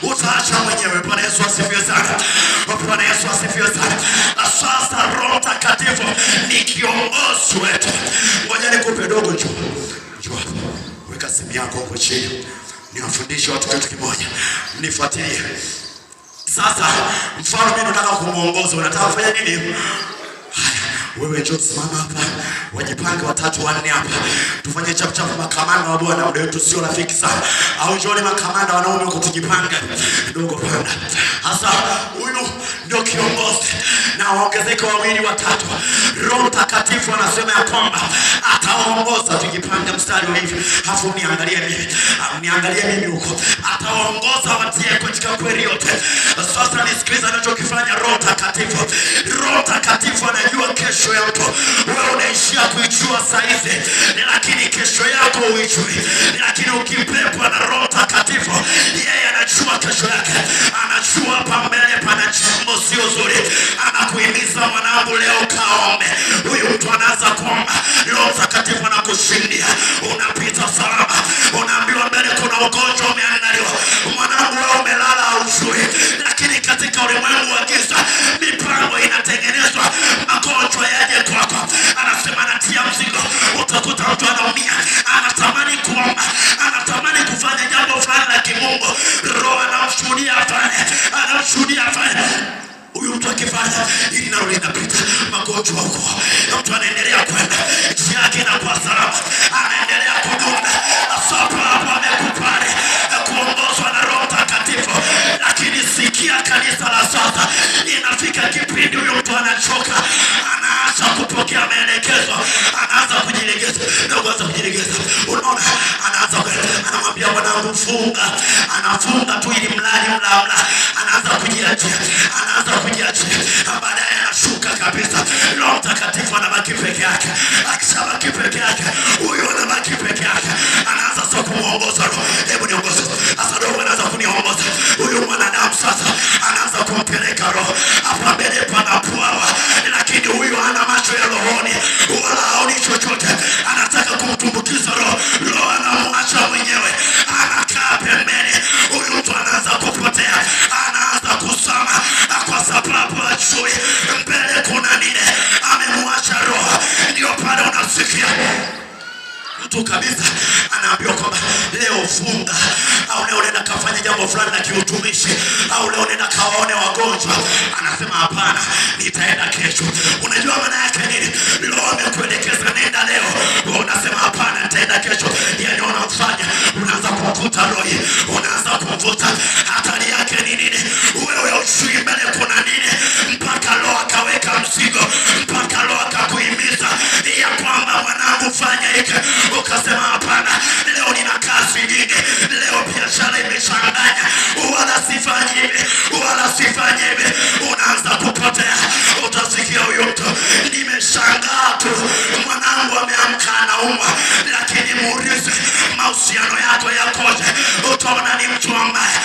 utaacha mwenyewe. Bwana Yesu asifiwe sana. Bwana Yesu asifiwe sana. Sasa Roho Mtakatifu ni kiongozi wetu. Ngoja nikupe dogo, njoo njoo hapa, weka simu yako huko chini, niwafundishe watu kitu kimoja, mnifuatilie. Sasa mfano mimi nataka kumuongoza, unataka kufanya nini? Haya, wewe njoo simama hapa, wajipange watatu wanne hapa, tufanye chap chap. Makamanda wa Bwana, muda wetu sio rafiki sana, au njooni makamanda wanaume huko, tujipange dogo, panda. Sasa huyu ndio kiongozi na waongezeke wawili watatu. Roho Mtakatifu anasema ya kwamba ataongoza. Tujipange mstari wa hivi, halafu niangalie mimi, niangalie mimi huko, ataongoza watie katika kweli yote. Sasa nisikiliza anachokifanya Roho Mtakatifu. Roho Mtakatifu anajua kesho ya mtu. Wewe unaishia kuijua saizi, lakini kesho yako huijui. Lakini ukibebwa na Roho Mtakatifu, yeye anajua kesho yake, anajua hapa mbele pana jambo sio zuri. Anakuhimiza mwanangu, leo kaombe. Huyu mtu anaanza kuomba, Roho Mtakatifu anakushindia, unapita salama. Unaambiwa mbele kuna ugonjwa umeandaliwa, mwanangu, wewe umelala haujui, lakini katika ulimwengu wa giza mipango inatengenezwa, magonjwa yaje kwako. Anasema anatia mzigo, utakuta mtu anaumia, anatamani kuomba, anatamani kufanya jambo fulani la kimungu, Roho anamshuhudia afanye, anamshuhudia afanye. Huyu mtu akifanya hili nalo linapita, magonjwa huko, mtu anaendelea kwenda, njia yake inakuwa salama, anaendelea kudunda. Sasa hapo amekubali kuongozwa na Roho Mtakatifu. Lakini sikia, kanisa la sasa, inafika kipindi huyu mtu anachoka, anaacha kupokea maelekezo, anaanza kujilegeza na kuanza kujilegeza. Unaona, anaanza anamwambia mwanangu, funga, anafunga tu ili mradi mla mla, anaanza kujiachia, anaanza kujiachia, baadaye anashuka kabisa. Roho Mtakatifu anabaki peke yake. Akishabaki peke yake, huyu anabaki peke yake, anaanza sasa kumuongoza Roho. Hebu niongoze sasa. Roho anaanza kuniongoza huyu mwanadamu sasa, anaanza kumpeleka Roho hapa mbele pana pwawa, lakini huyu hana macho ya rohoni wala haoni chochote, anataka kumtumbukiza Roho. Roho anamwacha mwenyewe, anakaa pembeni. Huyu mtu anaanza kupotea, anaanza kusama kwa sababu hajui mbele kuna nini, amemwacha Roho. Ndio pale unasikia mtu kabisa anaambiwa kwamba leo funga, au leo nenda kafanya jambo fulani la kiutumishi, au leo nenda kawaone wagonjwa. Anasema hapana, nitaenda kesho. Unajua maana yake nini? Roho amekuelekeza nenda leo, wewe unasema hapana, nitaenda kesho. Yani unamfanya, unaanza kumvuta roho, unaanza kumvuta. Hatari yake ni nini? Wewe hujui mbele kuna nini, mpaka Roho akaweka mzigo, mpaka Roho akakuhimiza ya kwamba mwanangu, fanya hiki, ukasema hapana, leo nina kazi nyingi, leo biashara imechanganya, wala sifanyi hivi, wala sifanyi hivi. Unaanza kupotea. Utasikia huyu mtu, nimeshangaa tu, mwanangu ameamka anaumwa, lakini muulize mahusiano yako yakoje, utaona ni mtu ambaye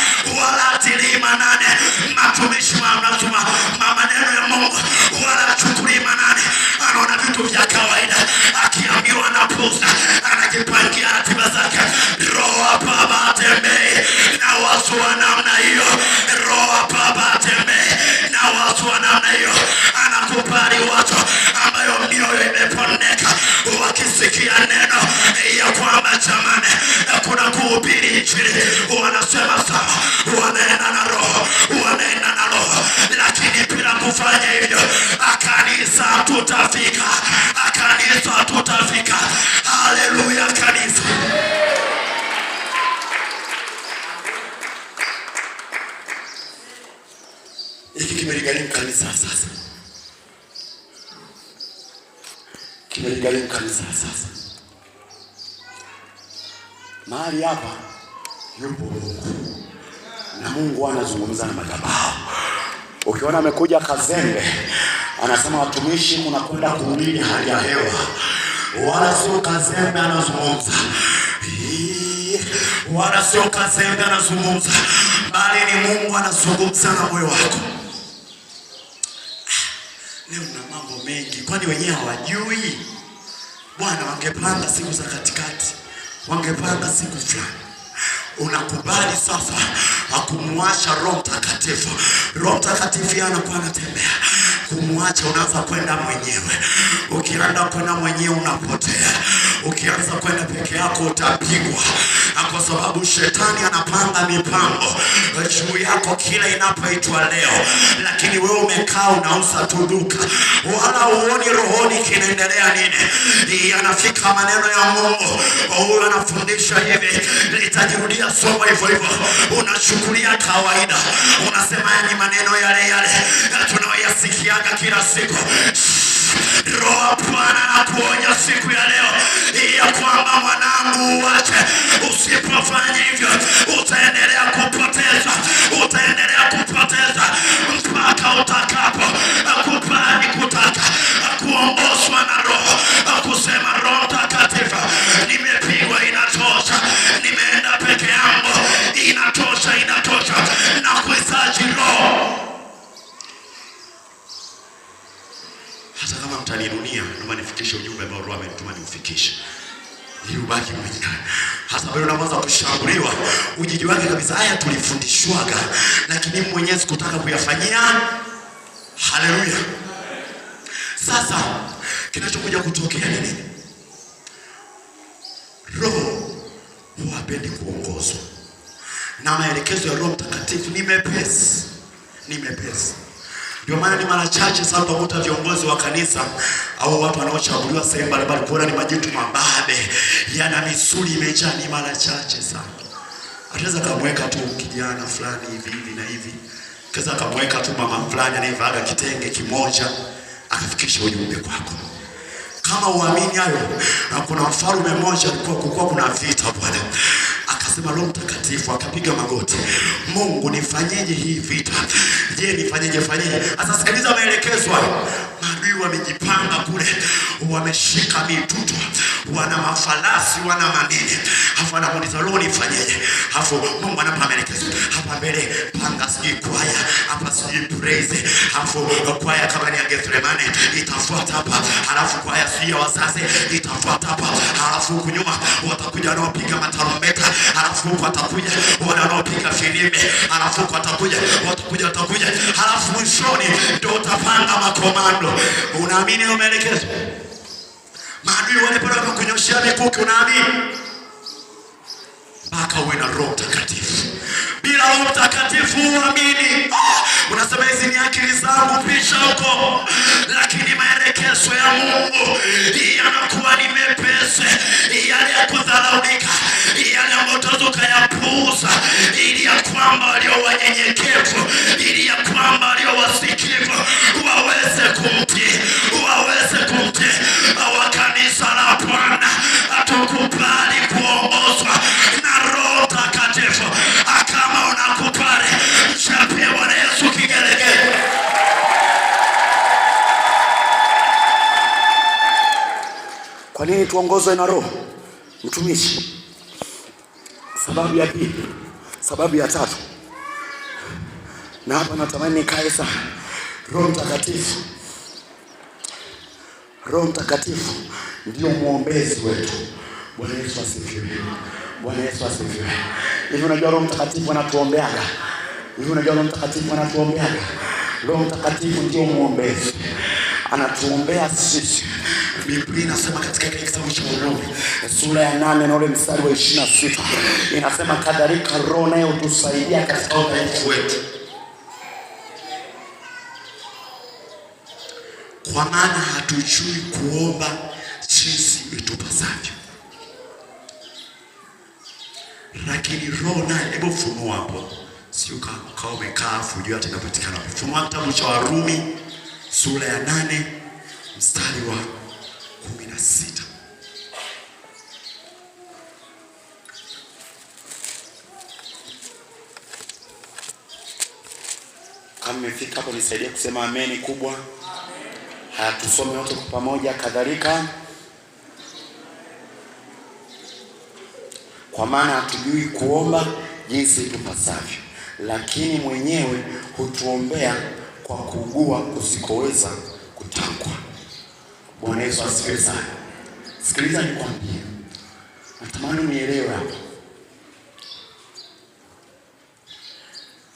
wala atilii manane matumishi maneno ya Mungu, wala achukulii manane, anaona vitu vya kawaida. Akiamka Tunakubali watu ambayo mioyo imepondeka, wakisikia neno ya kwamba jamani, kuna kuhubiri Injili, wanasema sawa, wanaenda na Roho, wanaenda na Roho, lakini bila kufanya hivyo, kanisa tutafika, kanisa tutafika. Haleluya, kanisa. Hiki kimeligharimu kanisa sasa, kimeligharimu kanisa sasa. Mahali hapa yupo Mungu na Mungu anazungumza na madhabahu. Ukiona amekuja kazembe, anasema watumishi, mnakwenda kuhubiri hali ya hewa, wala sio kazembe anazungumza, wala sio kazembe anazungumza, bali ni Mungu anazungumza na moyo wako. Leo mna mambo mengi, kwani wenyewe hawajui? Bwana, wangepanga siku za katikati, wangepanga siku fulani. Unakubali sasa akumwasha Roho Mtakatifu. Roho Mtakatifu yeye anakuwa anatembea. Kumwacha unaanza kwenda mwenyewe. Ukianza kwenda mwenyewe unapotea. Ukianza kwenda peke yako utapigwa, kwa sababu shetani anapanga mipango juu yako kila inapoitwa leo, lakini wewe umekaa unauza tu duka, wala uoni rohoni kinaendelea nini. Yanafika maneno ya Mungu, huyu anafundisha hivi, litajirudia somo hivyo hivyo, unachukulia kawaida, unasema yani maneno yale yale tunayoyasikiaga kila siku. Roho Bwana anakuonya siku ya leo ya kwamba mwanangu, uache. Usipofanya hivyo utaendelea kupoteza, utaendelea kupoteza mpaka utakapo kubali kutaka kuongozwa na Roho, kusema Roho Mtakatifu, nimepigwa inatosha, nimeenda peke yangu inatosha, inatosha, na kuhitaji Roho. Hata kama mtanirunia, naomba nifikishe ujumbe ambao Roho amenituma niufikishe, ili ubaki mwenyewe. Hasa pale unaanza kushambuliwa, ujijuage kabisa, haya tulifundishwaga, lakini mwenyewe sikutaka kuyafanyia. Haleluya! Sasa kinachokuja kutokea ni nini? Roho huwa hapendi kuongozwa, na maelekezo ya Roho Mtakatifu ni mepesi, ni mepesi. Ndio maana ni mara chache sana utakuta viongozi wa kanisa au watu wanaochaguliwa sehemu mbalimbali kuona ni majitu mababe yana misuli imejaa, ni mara chache sana. Ataweza kamweka tu kijana fulani hivi hivi na hivi, kaza kamweka tu mama fulani anayevaaga kitenge kimoja, akafikisha ujumbe kwako. Kama uamini hayo, na kuna mfalme mmoja alikuwa, kulikuwa kuna vita bwana, akasema Roho Mtakatifu akapiga magoti, Mungu nifanyeje hii vita? Je, nifanyeje fanyeje? Sasa sikiliza maelekezo hayo. Maadui wamejipanga kule, wameshika mitutu, wana mafarasi, wana manini. Hafu anamuuliza Roho nifanyeje? Hafu Mungu anampa maelekezo. Hapa mbele panga sijui kwaya, hapa sijui praise. Hafu kwaya kama ni ya Gethsemane itafuata hapa, halafu kwaya sijui ya wazazi itafuata hapa, halafu huku nyuma watakuja wanaopiga matarumbeta, halafu huku watakuja wale wanaopiga filimbi, halafu huku watakuja watakuja watakuja, halafu mwishoni ndio utapanga makomando. Unaamini hayo maelekezo? Maadui wale pale wamekunyoshea mikuki, unaamini? Mpaka uwe na Roho Mtakatifu. Bila Roho Mtakatifu huamini. Unasema hizi ni akili zangu, pisha huko. Lakini maelekezo ya Mungu yanakuwa ni mepesi, yale ya kudharaulika, yale ambayo utaweza ukayapuuza, ili ya kwamba walio wanyenyekevu, ili ya kwamba walio wasikivu waweze kumtii, waweze kumtii. Wa kanisa la Bwana, hatukubali kuongozwa na Roho Mtakatifu. Kama unakubali, mchapie Bwana Yesu kigelegele. Kwa nini tuongozwe na Roho? Mtumishi, sababu ya pili, sababu ya tatu, na hapa natamani nikae sana. Roho Mtakatifu, Roho Mtakatifu ndio mwombezi wetu. Bwana Yesu asifiwe. Bwana Yesu asifiwe. Hivi unajua Roho Mtakatifu anatuombeaga? Hivi unajua Roho Mtakatifu anatuombeaga? Roho Mtakatifu ndio mwombezi. Anatuombea sisi. Biblia inasema katika kile kitabu cha Warumi sura ya 8 na ule mstari wa 26 inasema, kadhalika Roho naye hutusaidia katika udhaifu wetu, kwa maana hatujui kuomba jinsi itupasavyo, lakini Roho naye. Hebu funua hapo, sio kama umekaa afu ujue hata inapatikana. Funua kitabu cha Warumi sura ya 8 mstari wa 16. Kama mmefika hapo, nisaidie kusema ameni kubwa. Haya, tusome wote kwa pamoja. Kadhalika, kwa maana hatujui kuomba jinsi itupasavyo, lakini mwenyewe hutuombea kwa kuugua kusikoweza kutamkwa. Bwana Yesu asifiwe sana. Sikiliza nikwambie, natamani unielewe hapa.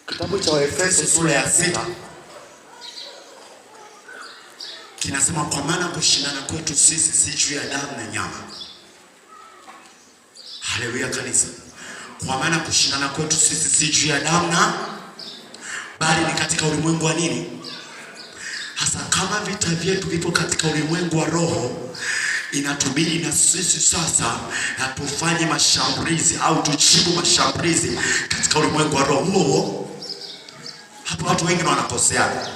Kitabu cha Waefeso sura ya 6 kinasema, kwa maana kushindana kwetu sisi si juu ya damu na nyama. Haleluya kanisa. Kwa maana kushindana kwetu sisi si juu ya damu na, bali ni katika ulimwengu wa nini? Hasa kama vita vyetu vipo katika ulimwengu wa roho, inatubidi na sisi sasa na tufanye mashambulizi au tujibu mashambulizi katika ulimwengu wa roho huo. Hapo watu wengi wanakosea.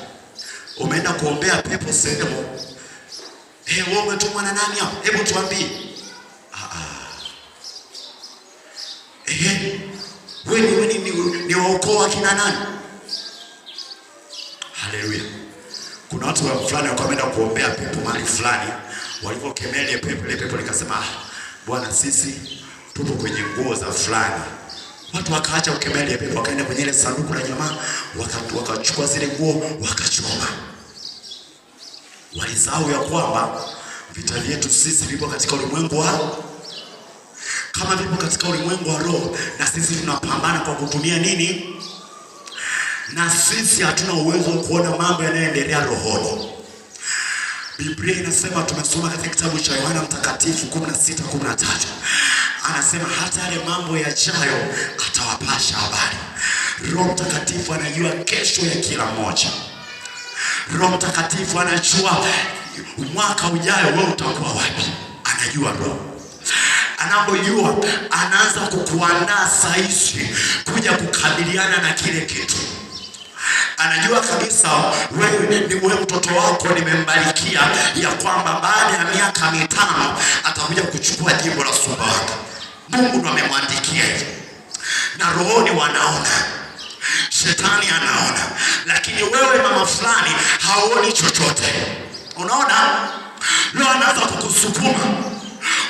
Umeenda kuombea pepo sehemu, hey, wewe umetumwa na nani hapo? Hebu tuambie. Wewe ni wa ukoo wa kina nani? Haleluya. Kuna watu wa fulani walikuwa wameenda kuombea pepo mahali fulani, walipokemea ile pepo, ile pepo likasema, Bwana sisi tupo kwenye nguo za fulani. Watu wakaacha kukemea ile pepo, wakaenda kwenye ile sanduku la jamaa, wakachukua zile nguo wakachoma. Walisahau ya kwamba vita vyetu sisi vipo katika ulimwengu wa, kama vipo katika ulimwengu wa roho, na sisi tunapambana kwa kutumia nini? Na sisi hatuna uwezo wa kuona mambo yanayoendelea rohoni. Biblia inasema, tumesoma katika kitabu cha Yohana Mtakatifu 16:13, anasema hata yale mambo yajayo atawapasha habari. Roho Mtakatifu anajua kesho ya kila mmoja. Roho Mtakatifu anajua mwaka ujayo wewe utakuwa wapi. Anajua Roho. Anapojua anaanza kukuandaa saizi kuja kukabiliana na kile kitu. Anajua kabisa wewe ni wewe, mtoto wako nimembarikia ya kwamba baada ya miaka 5 atakuja kuchukua jimbo la Sumbawanga. Mungu ndo amemwandikia hivyo. Na rohoni wanaona, shetani anaona, lakini wewe mama fulani haoni chochote. Unaona? Leo anaanza kukusukuma.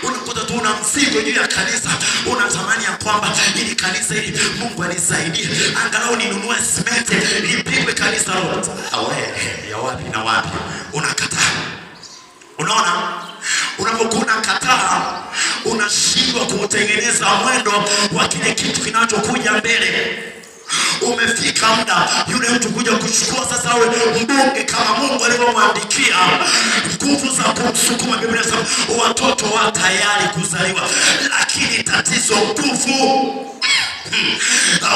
Unakuta tu una mzigo juu ya kanisa, unatamani ya kwamba ili kanisa hili Mungu anisaidie, angalau ninunue simenti lipigwe kanisa lote. Awe, ya wapi na wapi? Unakataa. Unaona? Unapokuwa unakataa, unashindwa kuutengeneza mwendo wa kile kitu kinachokuja mbele. Umefika muda yule mtu kuja kuchukua sasa awe mbunge kama Mungu alivyomwandikia, nguvu za kumsukuma. Biblia inasema watoto wa tayari kuzaliwa, lakini tatizo nguvu.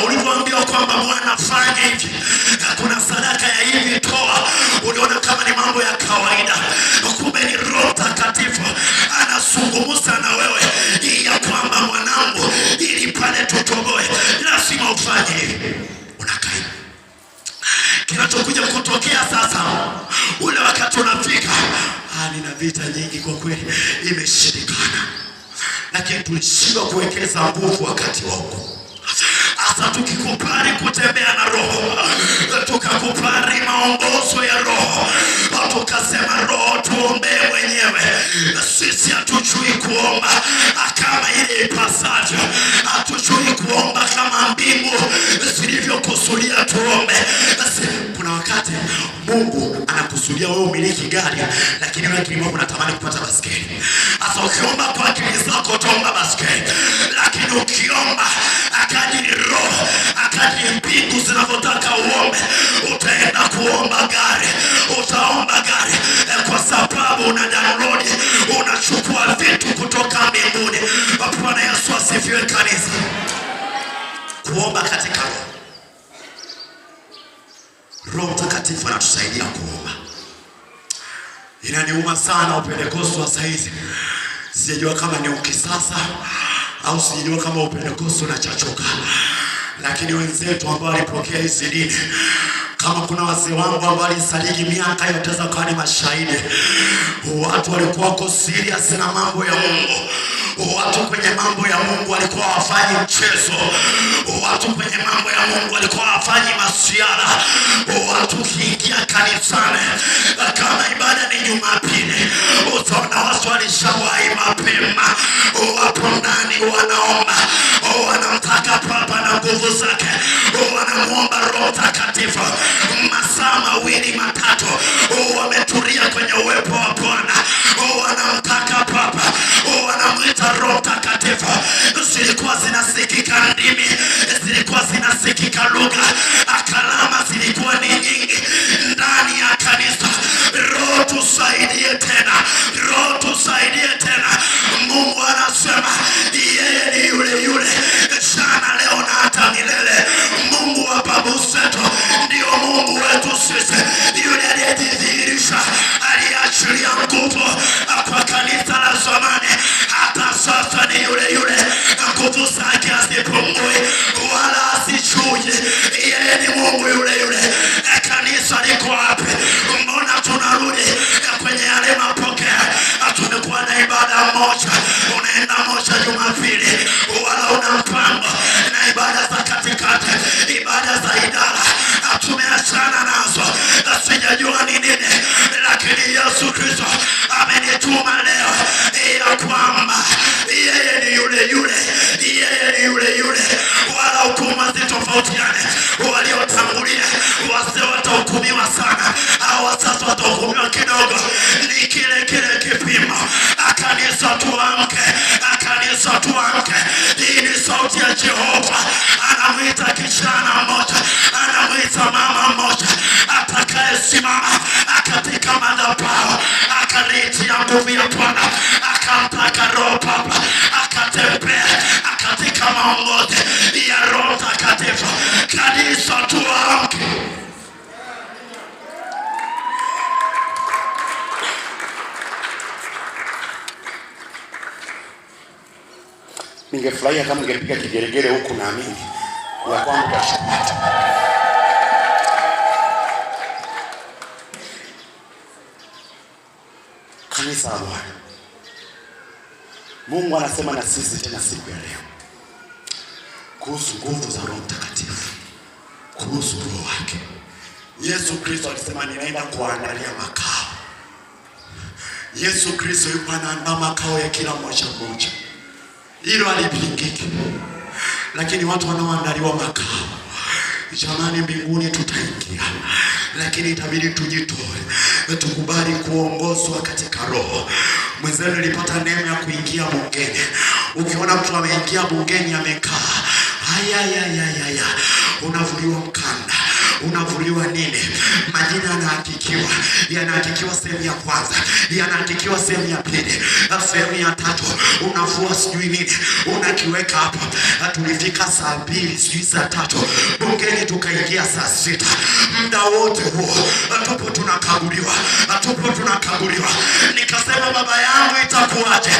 Ulivyoambiwa kwamba Bwana fanya hivi, kuna sadaka ya hivi toa, uliona kama ni mambo ya kawaida, kumbe ni Roho Mtakatifu anazungumza na wewe ya kwamba mwanangu, ili pale tutoboe lazima ufanye hivi. Unakaa. Kinachokuja kutokea sasa, ule wakati unafika, nina vita nyingi kwa kweli, imeshindikana, lakini tulishindwa kuwekeza nguvu wakati wa huko. Sasa tukikubali kutembea na Roho, tukakubali maongozo ya Roho, tukasema Roho tuombee mwenyewe, sisi hatujui kuomba kama ile ipasavyo, hatujui kuomba kama mbingu zilivyokusudia tuombe. Kuna wakati Mungu anakusudia wewe umiliki gari, lakini wewe akili yako unatamani kupata baskeli. Sasa ukiomba kwa akili zako utaomba baskeli, lakini ukiomba akadiri Roho, akadiri mbingu zinavyotaka uombe, utaenda kuomba gari, utaomba gari. Inaniuma sana Upentekoste wa saizi, sijajua kama ni ukisasa au sijajua kama Upentekoste unachachuka, lakini wenzetu ambao walipokea hizi dini, kama kuna wazee wangu ambao walisadiki miaka yote za kuwa ni mashahidi, watu walikuwa wako serious na mambo ya Mungu. Watu kwenye mambo ya Mungu walikuwa hawafanyi mchezo. Watu kwenye mambo ya Mungu walikuwa hawafanyi masiara. Watu ukiingia kanisani, kama ibada ni Jumapili, utaona watu walishawahi mapema, wapo ndani wanaomba, wanamtaka Papa na nguvu zake, wanamuomba Roho Mtakatifu. Masaa mawili matatu wametulia kwenye uwepo wa Bwana, wanamtaka Papa, wanamwita Roho Mtakatifu. Zilikuwa zinasikika ndimi, zilikuwa zinasikika lugha, kalama zilikuwa ni nyingi ndani ya kanisa. Roho tusaidie tena, Roho tusaidie tena. Mungu anasema yeye ni yule yule jana, leo na hata milele. Mungu wa babu zetu ndio Mungu wetu sisi, yule aliyejidhihirisha, aliachilia nguvu kwa kanisa la zamani, hata sasa ni yule yule. Nguvu zake hazipungui wala hazichuji. Yeye ni Mungu yule yule. Kanisa liko wapi? Mbona tunarudi kwenye yale mapokeo? Tumekuwa na ibada moja, unaenda moja Jumapili, wala una mpango na ibada za katikati, ibada za idara tumeachana nazo, sijajua ni nini, lakini Yesu Kristo amenituma leo ya kwamba yeye ni yule yule, yeye ni yule yule, wala hukumu hazitofautiane. Waliotangulia wazee watahukumiwa sana, au sasa watahukumiwa kidogo. Ni kile kile kipimo. Kanisa tuamke, kanisa tuamke. Hii ni sauti ya Jehova, anamwita kijana mmoja, anamwita mama mmoja atakayesimama katika madhabahu akaliitia nguvu ya Bwana, akamtaka Roho Baba, akatembea katika maongozi ya Roho Mtakatifu. Kanisa tuamke. Ningefurahia kama ungepiga kigeregere huku, naamini ya kwamba utashapata. Kanisa la Bwana, Mungu anasema na sisi tena siku ya leo kuhusu nguvu za Roho Mtakatifu, kuhusu Roho wake. Yesu Kristo alisema ninaenda kuandalia makao. Yesu Kristo yupo anaandaa makao ya kila mmoja mmoja, hilo halipingiki. Lakini watu wanaoandaliwa makao, jamani, mbinguni tutaingia, lakini itabidi tujitoe, tukubali kuongozwa katika Roho. Mwenzenu nilipata neema ya kuingia bungeni. Ukiona mtu ameingia bungeni amekaa, ayayayaya, unavuliwa mkanda, unavuliwa nini, majina yanahakikiwa, yanahakikiwa sehemu ya kwanza, yanahakikiwa sehemu ya pili, sehemu ya tatu, unavua sijui nini, unakiweka hapo. Tulifika saa 2 sijui saa 3 bungeni, tukaingia saa 6. Muda wote huo tupo tunakaguliwa, tupo tunakaguliwa. Nikasema baba yangu, itakuwaje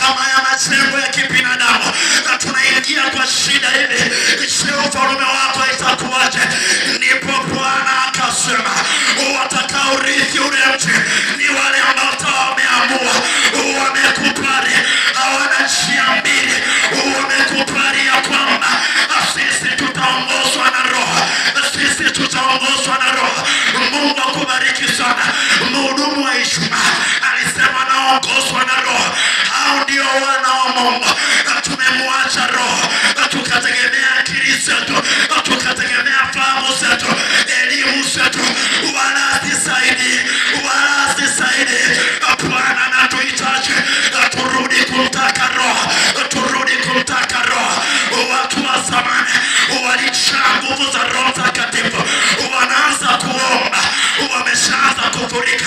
kama ya majengo ya kibinadamu tunaingia kwa shida hivi? Je, ufalme wako itakuwaje? Ndipo Bwana akasema watakaorithi ule mji ni wale ambao wameamua, wamekubali, hawana njia mbili, wamekubali ya kwamba sisi tutaongozwa na Roho, sisi tutaongozwa na Roho. Mungu akubariki sana. Mhudumu wa Ijumaa alisema naongozwa na Roho. Hao ndio wana wa Mungu. Tumemwacha Roho, tukategemea akili zetu, tukategemea fahamu zetu, elimu zetu, wala hazisaidii, wala hazisaidii. Bwana anatuhitaji turudi kumtaka Roho, turudi kumtaka Roho. Watu wa zamani walijaa nguvu za Roho Mtakatifu, wanaanza kuomba, wameshaanza kufurika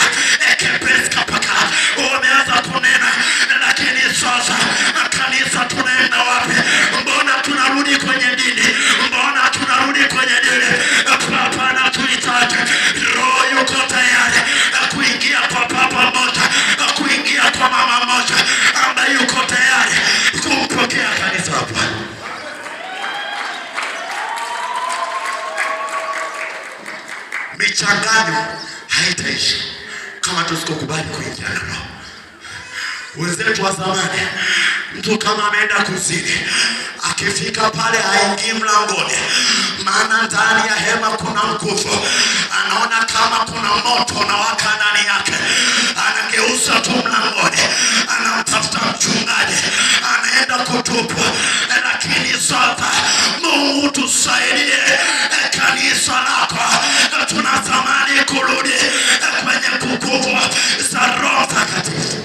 ekepesi kapaka, wameanza kunena, lakini sasa kanisa kama tusikokubali kuingia na Roho. Wenzetu wa zamani, mtu kama ameenda kuzini, akifika pale haingii mlangoni, maana ndani ya hema kuna nguvu. Anaona kama kuna moto unawaka ndani yake, anageuza tu mlangoni, anamtafuta mchungaji, anaenda kutupwa. Lakini sasa Mungu tusaidie, kanisa lako tunatamani kurudi kwenye nguvu za Roho Mtakatifu.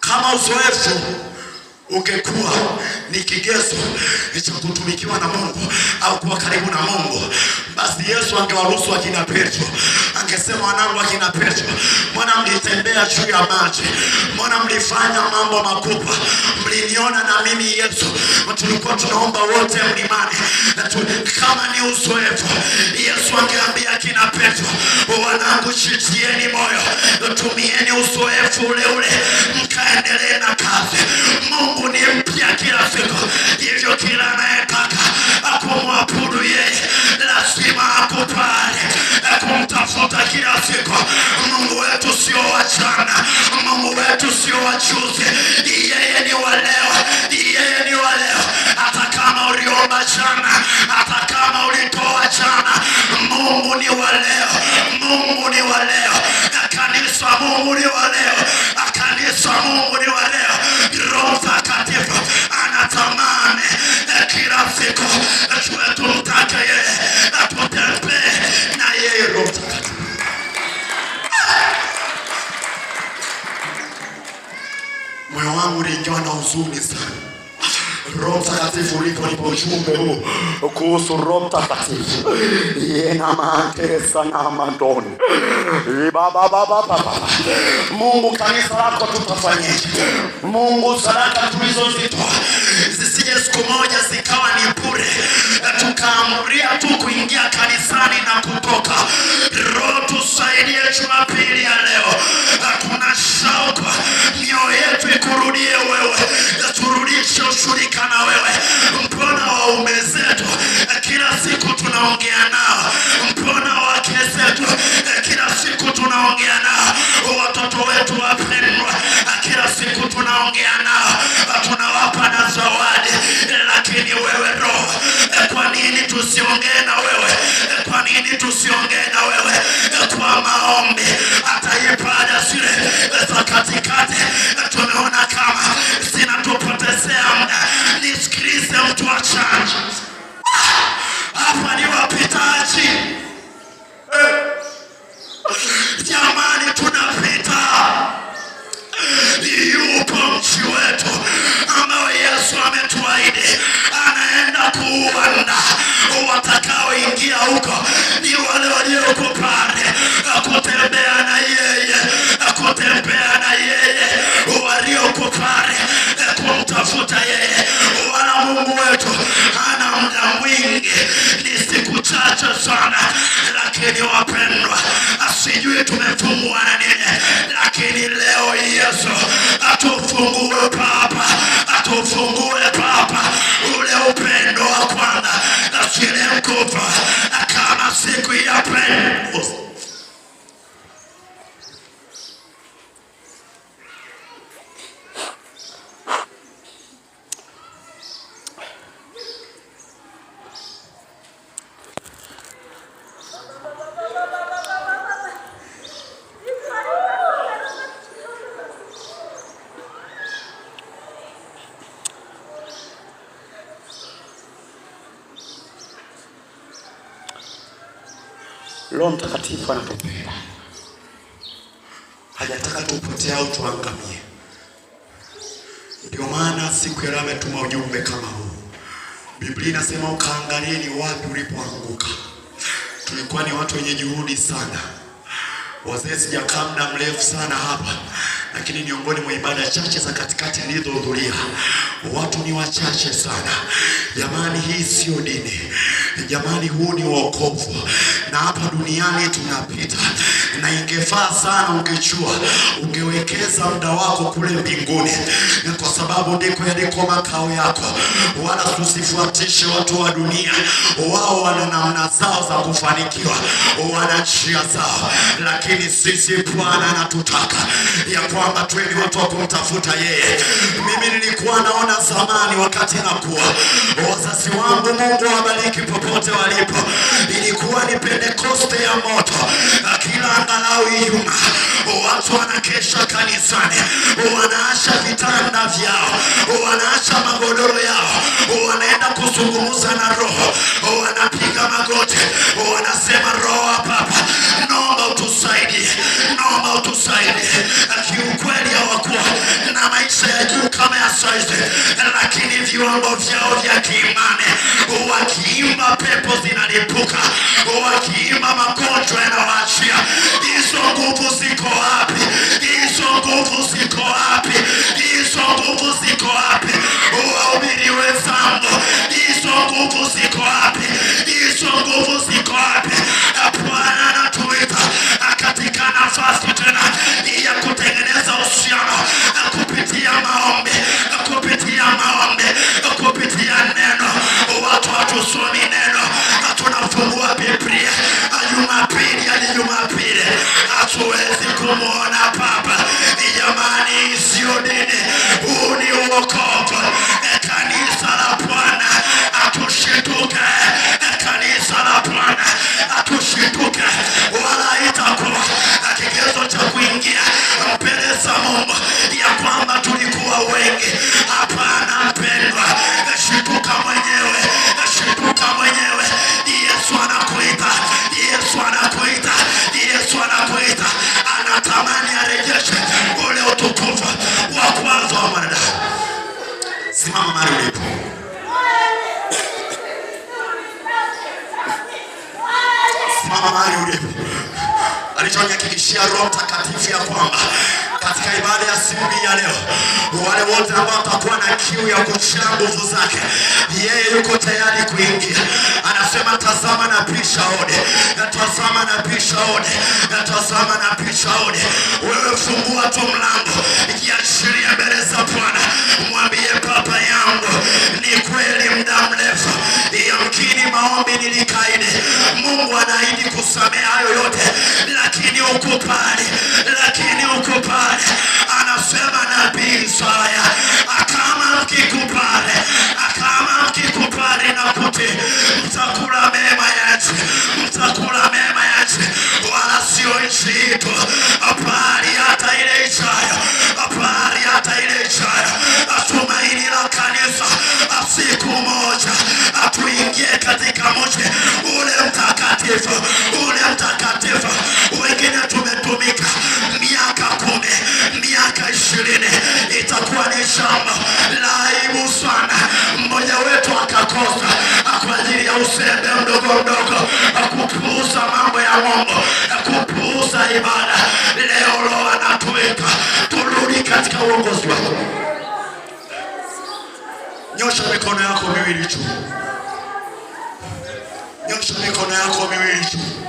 Kama uzoefu ungekuwa ni kigezo cha kutumikiwa na Mungu au kuwa karibu na Mungu, basi Yesu angewaruhusu akina Petro, angesema wanangu akina Petro, mbona mlitembea juu ya maji? Mbona mlifanya mambo makubwa? Mliniona na mimi Yesu, tulikuwa tunaomba wote mlimani. Kama ni uzoefu, Yesu angeambia akina Petro, wanangu, jitieni moyo, tumieni uzoefu ule ule, mkaendelee na kazi. Mungu ni mpya kila siku, hivyo kila anayetaka kumwabudu yeye lazima akubali kumtafuta kila siku. Mungu wetu sio wa jana, Mungu wetu sio wa juzi, yeye ni wa leo, yeye ni wa leo. Hata kama uliomba jana, hata kama ulitoa jana, Mungu ni wa leo, Mungu ni wa leo. Kanisa, Mungu ni wa leo, kanisa, Mungu ni wa leo. Roho Mtakatifu anatamani kila siku tuwe tumtake yeye, tutembee na yeye. Roho Mtakatifu. Moyo wangu uliingiwa na huzuni sana. Roho Mtakatifu uliponipa ujumbe huu kuhusu Roho Mtakatifu, yena mandoni baba baba baba. Mungu, kanisa lako tutafanyeje? Mungu, sadaka tulizozitoa zisije siku moja zikawa ni bure, tukaamuria tu kuingia kanisani na kutoka. Roho tusaidie Jumapili ya leo, tuna shauku mioyo yetu ikurudie wewe, turudishe ushirika na wewe. Mbona waume zetu kila siku tunaongea nao? Mbona wake zetu kila siku tunaongea nao? Watoto wetu wapendwa, kila siku tunaongea nao, tunawapa na zawadi, lakini wewe Roho, kwa nini tusiongee na wewe? Kwa nini tusiongee na wewe kwa maombi? Hata ibada zile za katikati tumeona kama zinatupotezea muda. Nisikilize mtu wa church, hapa ni wapitaji jamani, tunapita. Yupo mchi wetu ambao Yesu ametuahidi anaenda kuuanda. Watakaoingia huko ni wale walioko pale kutembea na yeye, kutembea na yeye, walioko pale kumtafuta yeye. Wala Mungu wetu hana muda mwingi, ni siku chache sana. Lakini wapendwa, sijui tumefungwa na nini, lakini leo Yesu atufungue Baba, atufungue Baba ule upendo wa kwanza, zile nguvu kama siku ya Pentekoste. Roho Mtakatifu anatupenda, hajataka tupotee au tuangamie. Ndio maana siku ya leo ametuma ujumbe kama huu. Biblia inasema ukaangalie ni wapi ulipoanguka. Tulikuwa ni watu wenye juhudi sana. Wazee, sijakaa muda mrefu sana hapa, lakini miongoni mwa ibada chache za katikati nilizohudhuria, watu ni wachache sana. Jamani, hii sio dini. Jamani, huu ni wokovu. Na hapa duniani tunapita, na ingefaa sana ungejua, ungewekeza muda wako kule mbinguni, kwa sababu ndiko yaliko makao yako. Wala tusifuatishe watu wa dunia, wao wana namna zao za kufanikiwa, wana njia zao, lakini sisi Bwana anatutaka ya kwamba tuwe ni watu wa kumtafuta yeye. Mimi nilikuwa naona zamani, wakati nakuwa, wazazi wangu, Mungu awabariki popote walipo, ilikuwa ni Pentekoste ya moto, kila angalau Ijumaa watu wanakesha kanisani, wanaacha vitanda vyao, wanaacha magodoro yao, wanaenda kuzungumza na Roho, wanapiga magoti, wanasema Roho wa Baba, naomba utusaidie, naomba utusaidie. Kiukweli hawakuwa na maisha ya juu kama ya saizi, lakini viwango vyao vya kiimani, wakiimba pepo zinalipuka, wakiimba magonjwa yanawaachia. Hizo nguvu ziko wapi? Hizo nguvu ziko wapi? Hizo nguvu ziko wapi? Wahubiri wenzangu, hizo nguvu ziko wapi? Hizo nguvu ziko wapi? Bwana anatuita katika nafasi tena ya kutengeneza uhusiano kupitia maombi, kupitia maombi, kupitia neno. Watu hatusomi neno, tunafungua Biblia Jumapili hadi Jumapili, hatuwezi kumwona Baba. Jamani, sio dini, huu ni wokovu. Kanisa la Bwana atushituke, kanisa la Bwana atushituke, wala itakuwa kigezo cha kuingia mbele za Mungu ya kwamba tulikuwa wengi. Hapana mpendwa, shituka mwenyewe, shituka mwenyewe. Yesu anakuita, Yesu anakuita, Yesu anakuita, anatamani arejeshe ule utukufu wa kwanza wa mwanadamu. Simama mahali ulipo. Simama mahali ulipo. Alichonihakikishia Roho Mtakatifu ya kwamba katika ibada ya siku hii ya leo, wale wote ambao watakuwa na kiu ya kushia nguvu zake, yeye yuko tayari kuingia. Anasema, tazama na pisha hodi, tazama na pisha hodi, tazama na pisha hodi. Wewe fungua tu mlango, jiachilie mbele za Bwana, mwambie Baba yangu, ni kweli muda mrefu yamkini maombi nilikaidi. Mungu anaahidi kusamehe hayo yote, lakini ukubali, lakini ukubali. Anasema nabii Isaya, kama mkikubali, kama mkikubali na kutii, mtakula mema ya nchi, mtakula mema ya nchi, wala sio nchi hii tu, bali hata ile ijayo, bali hata ile ijayo. Tumaini la kanisa, siku moja tuingie katika mji ule mtakatifu, ule mtakatifu. Wengine tumetumika miaka 10, miaka 20, itakuwa ni jambo la aibu sana mmoja wetu akakosa kwa ajili ya uzembe mdogo mdogo, kupuuza mambo ya Mungu, kupuuza ibada. Leo Roho anatuita turudi katika uongozi wake. Nyosha mikono yako miwili juu, nyosha mikono yako miwili juu,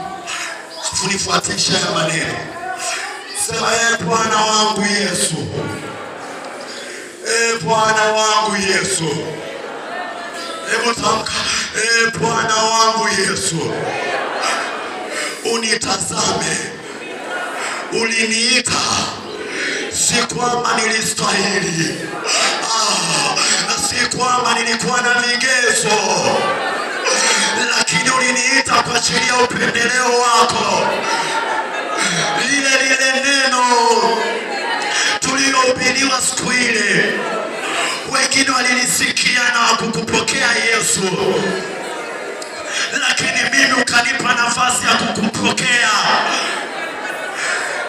afu nifuatishe haya maneno. Sema, e Bwana wangu Yesu, e Bwana wangu Yesu. Hebu tamka, e Bwana wangu Yesu, unitazame. Uliniita, si kwamba nilistahili, si kwamba nilikuwa na vigezo, lakini uliniita kwa ajili ya upendeleo wako. Lile lile neno tulilohubiriwa siku ile, wengine walilisikia na wakukupokea Yesu, lakini mimi ukanipa nafasi ya kukupokea.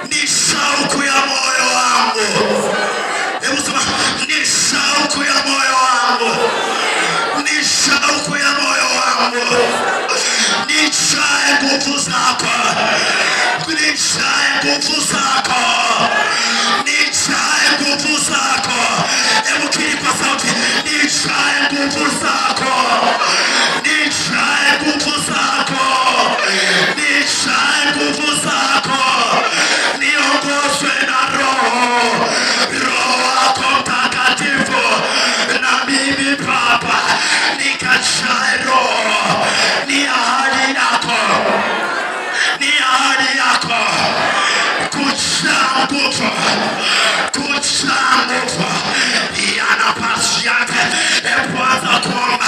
Ni shauku ya moyo wangu. Hebu sema, ni shauku ya moyo wangu, ni shauku ya moyo wangu, nijae nguvu zako, nijae nguvu zako, nijae nguvu zako. Hebu kiri kwa sauti, nijae nguvu zako, nijae nguvu zako, nijae Kujaa nguvu, kujaa nguvu ya nafasi yake. Hebu anza kuomba,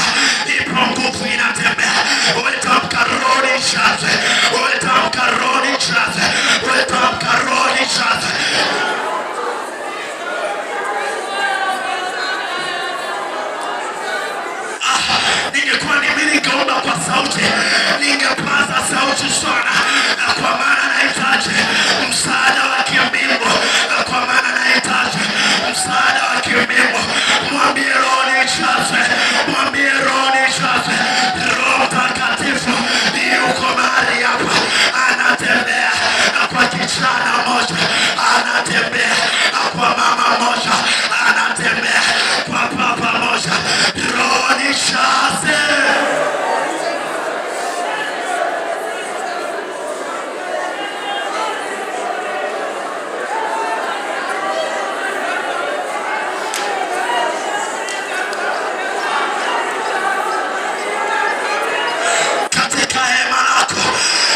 ipo nguvu inatembea. Wetamka Roho nijaze, wetamka Roho nijaze, wetamka Roho nijaze. Ningekuwa ni mimi ningeomba kwa sauti, ningepaza sauti sana, kwa maana nahitaji msaada wa kimbingu, kwa maana nahitaji msaada wa kimbingu. Mwambie Roho nijaze, mwambie Roho nijaze. Roho Mtakatifu yuko mahali hapa, anatembea kwa kijana moja, anatembea kwa mama moja, anatembea kwa baba moja. Roho nijaze. Katika hema lako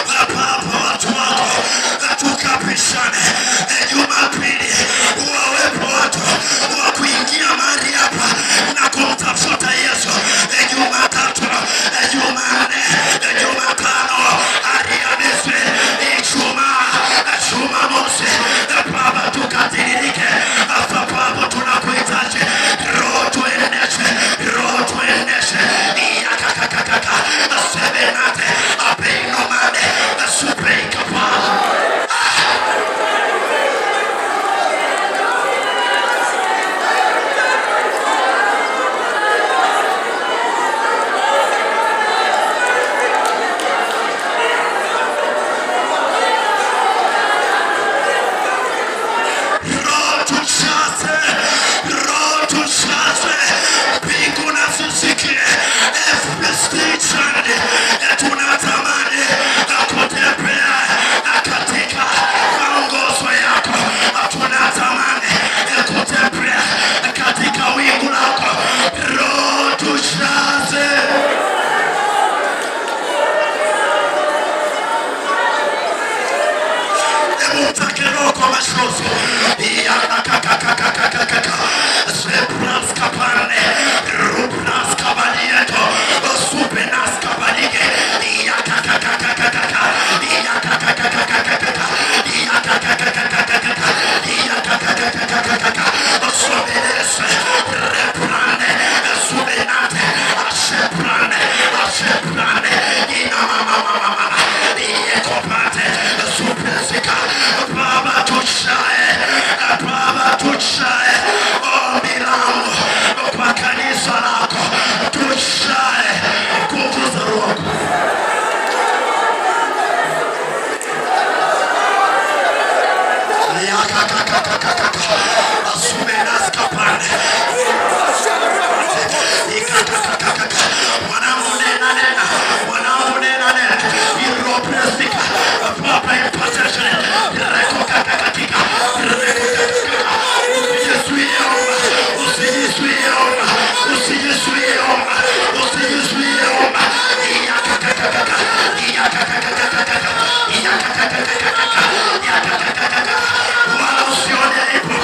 Baba, watu wako tukapishane. Jumapili wawepo watu wa kuingia mahali hapa na kumtafuta Yesu. Jumatatu, Jumanne, Jumatano, Alhamisi, Ijumaa, Jumamosi, Baba tukatiririke, sababu tunakuhitaji. Roho tuendeshe, Roho tuendeshe. Yakakakakaka sebenate apeinomane supeikapa. Roho tujaze, Roho tujaze, mbingu na zisikie. FPC Chandi, tunatamani kutembea katika maongozo yako, tunatamani kutembea katika wingu lako. Roho tujaze. Hebu mtake Roho kwa machozi. Yakakakakakakaka. Zebraskapane. Rubraskabalieto. Supenaskabalige. Yakakakakakaka. Yakakakakakaka. Yakakakakakaka. Yakakakakakaka. Sobenese. Reprane. Subenate. Asheprane. Asheprane. Inamamamamama. Yekopate. Supesika. Baba tuchae, Baba tuchae, ombi langu kwa kanisa lako, tuchae nguvu za Roho. Yakakakakakaka. Asumenaskapane. Ikakakakakaka. Mwanangu nena nena, mwanangu nena nena. Iropresika. Baba impaseshe. Rekokakakatika. Rekokakakaka. Usijizuie omba. Usijizuie omba. Usijizuie omba. Usijizuie omba. Iyakakakakaka. Iyakakakakaka. Iyakakakakaka. Iyakakakakaka. Wala usione aibu.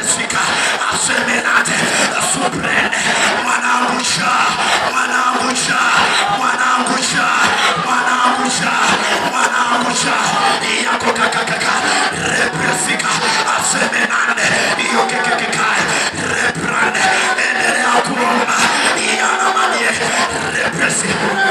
Represika asemenate suprene mwanangu cha mwanangu cha mwanangu cha mwanangu cha mwanangu cha yako kakakaka represika asemenane iyo kekekekae reprane endelea kuomba yanamanie represika.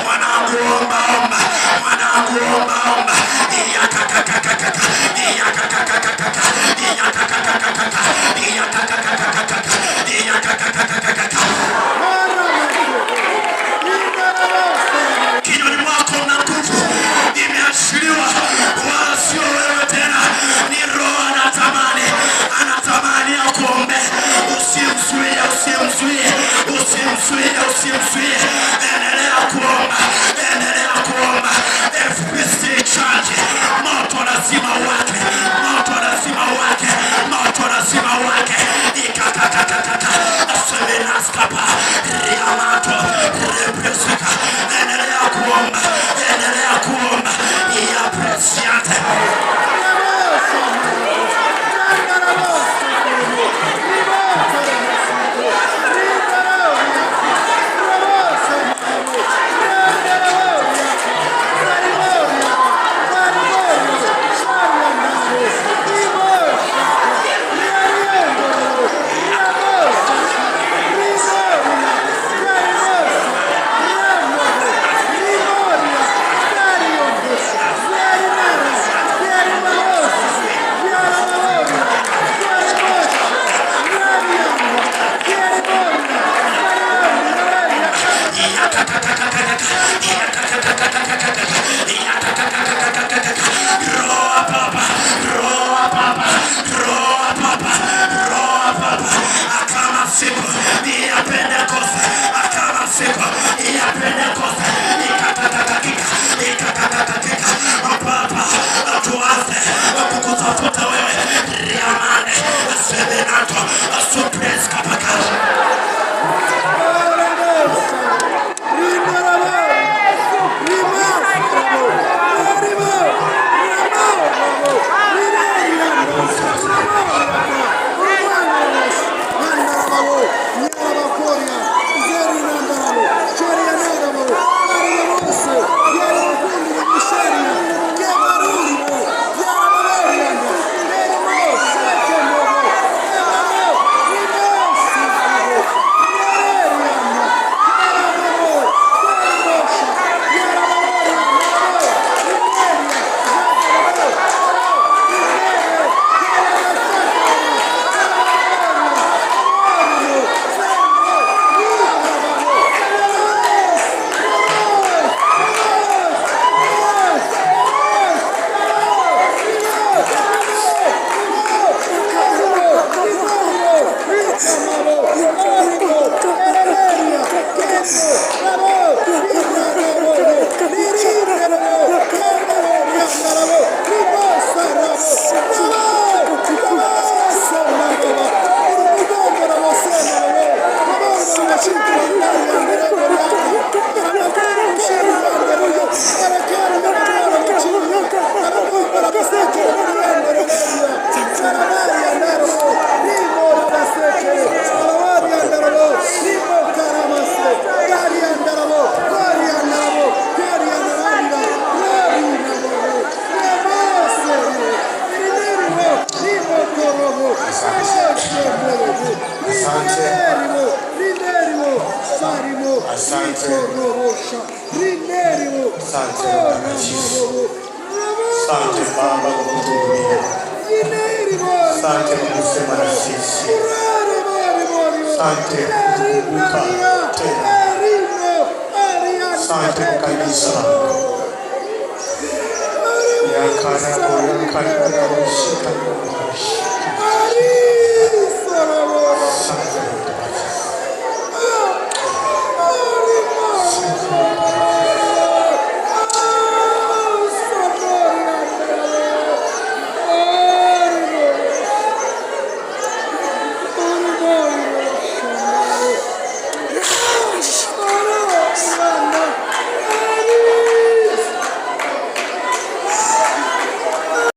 Mwanangu omba omba, mwanangu omba omba, iyakakakakaka, iyakakakakaka, iyakakakakaka, iyakakakakaka, iyakakakakaka. Kinywani mwako mna nguvu imeachiliwa, wala sio wewe tena, ni Roho anatamani, anatamani akuombe. Usimzuie, usimzuie, usimzuie, usimzuie. Endelea kuomba, endelea kuomba. FPC charge, moto lazima uwake, moto lazima uwake, moto lazima uwake. Ikakakakaka, semenaskapa, riamato, represika. Endelea kuomba, endelea kuomba. Ya presiante. Roa papa, roa papa, roa papa, roa papa. Akama siku ya Pentekoste, akama siku ya Pentekoste. Ikakakakika, ikakakakika. Papa, tuanze kukutafuta wewe. Riamane, semenato, supres kapaka. Asante. Asante Mtakatifu. Asante Baba kwa kutuhudumia. Asante kwa kusema na sisi. Asante kutukumbuka tena. Asante kwa kanisa lako. Yakarabo, yakarabo, shikabo.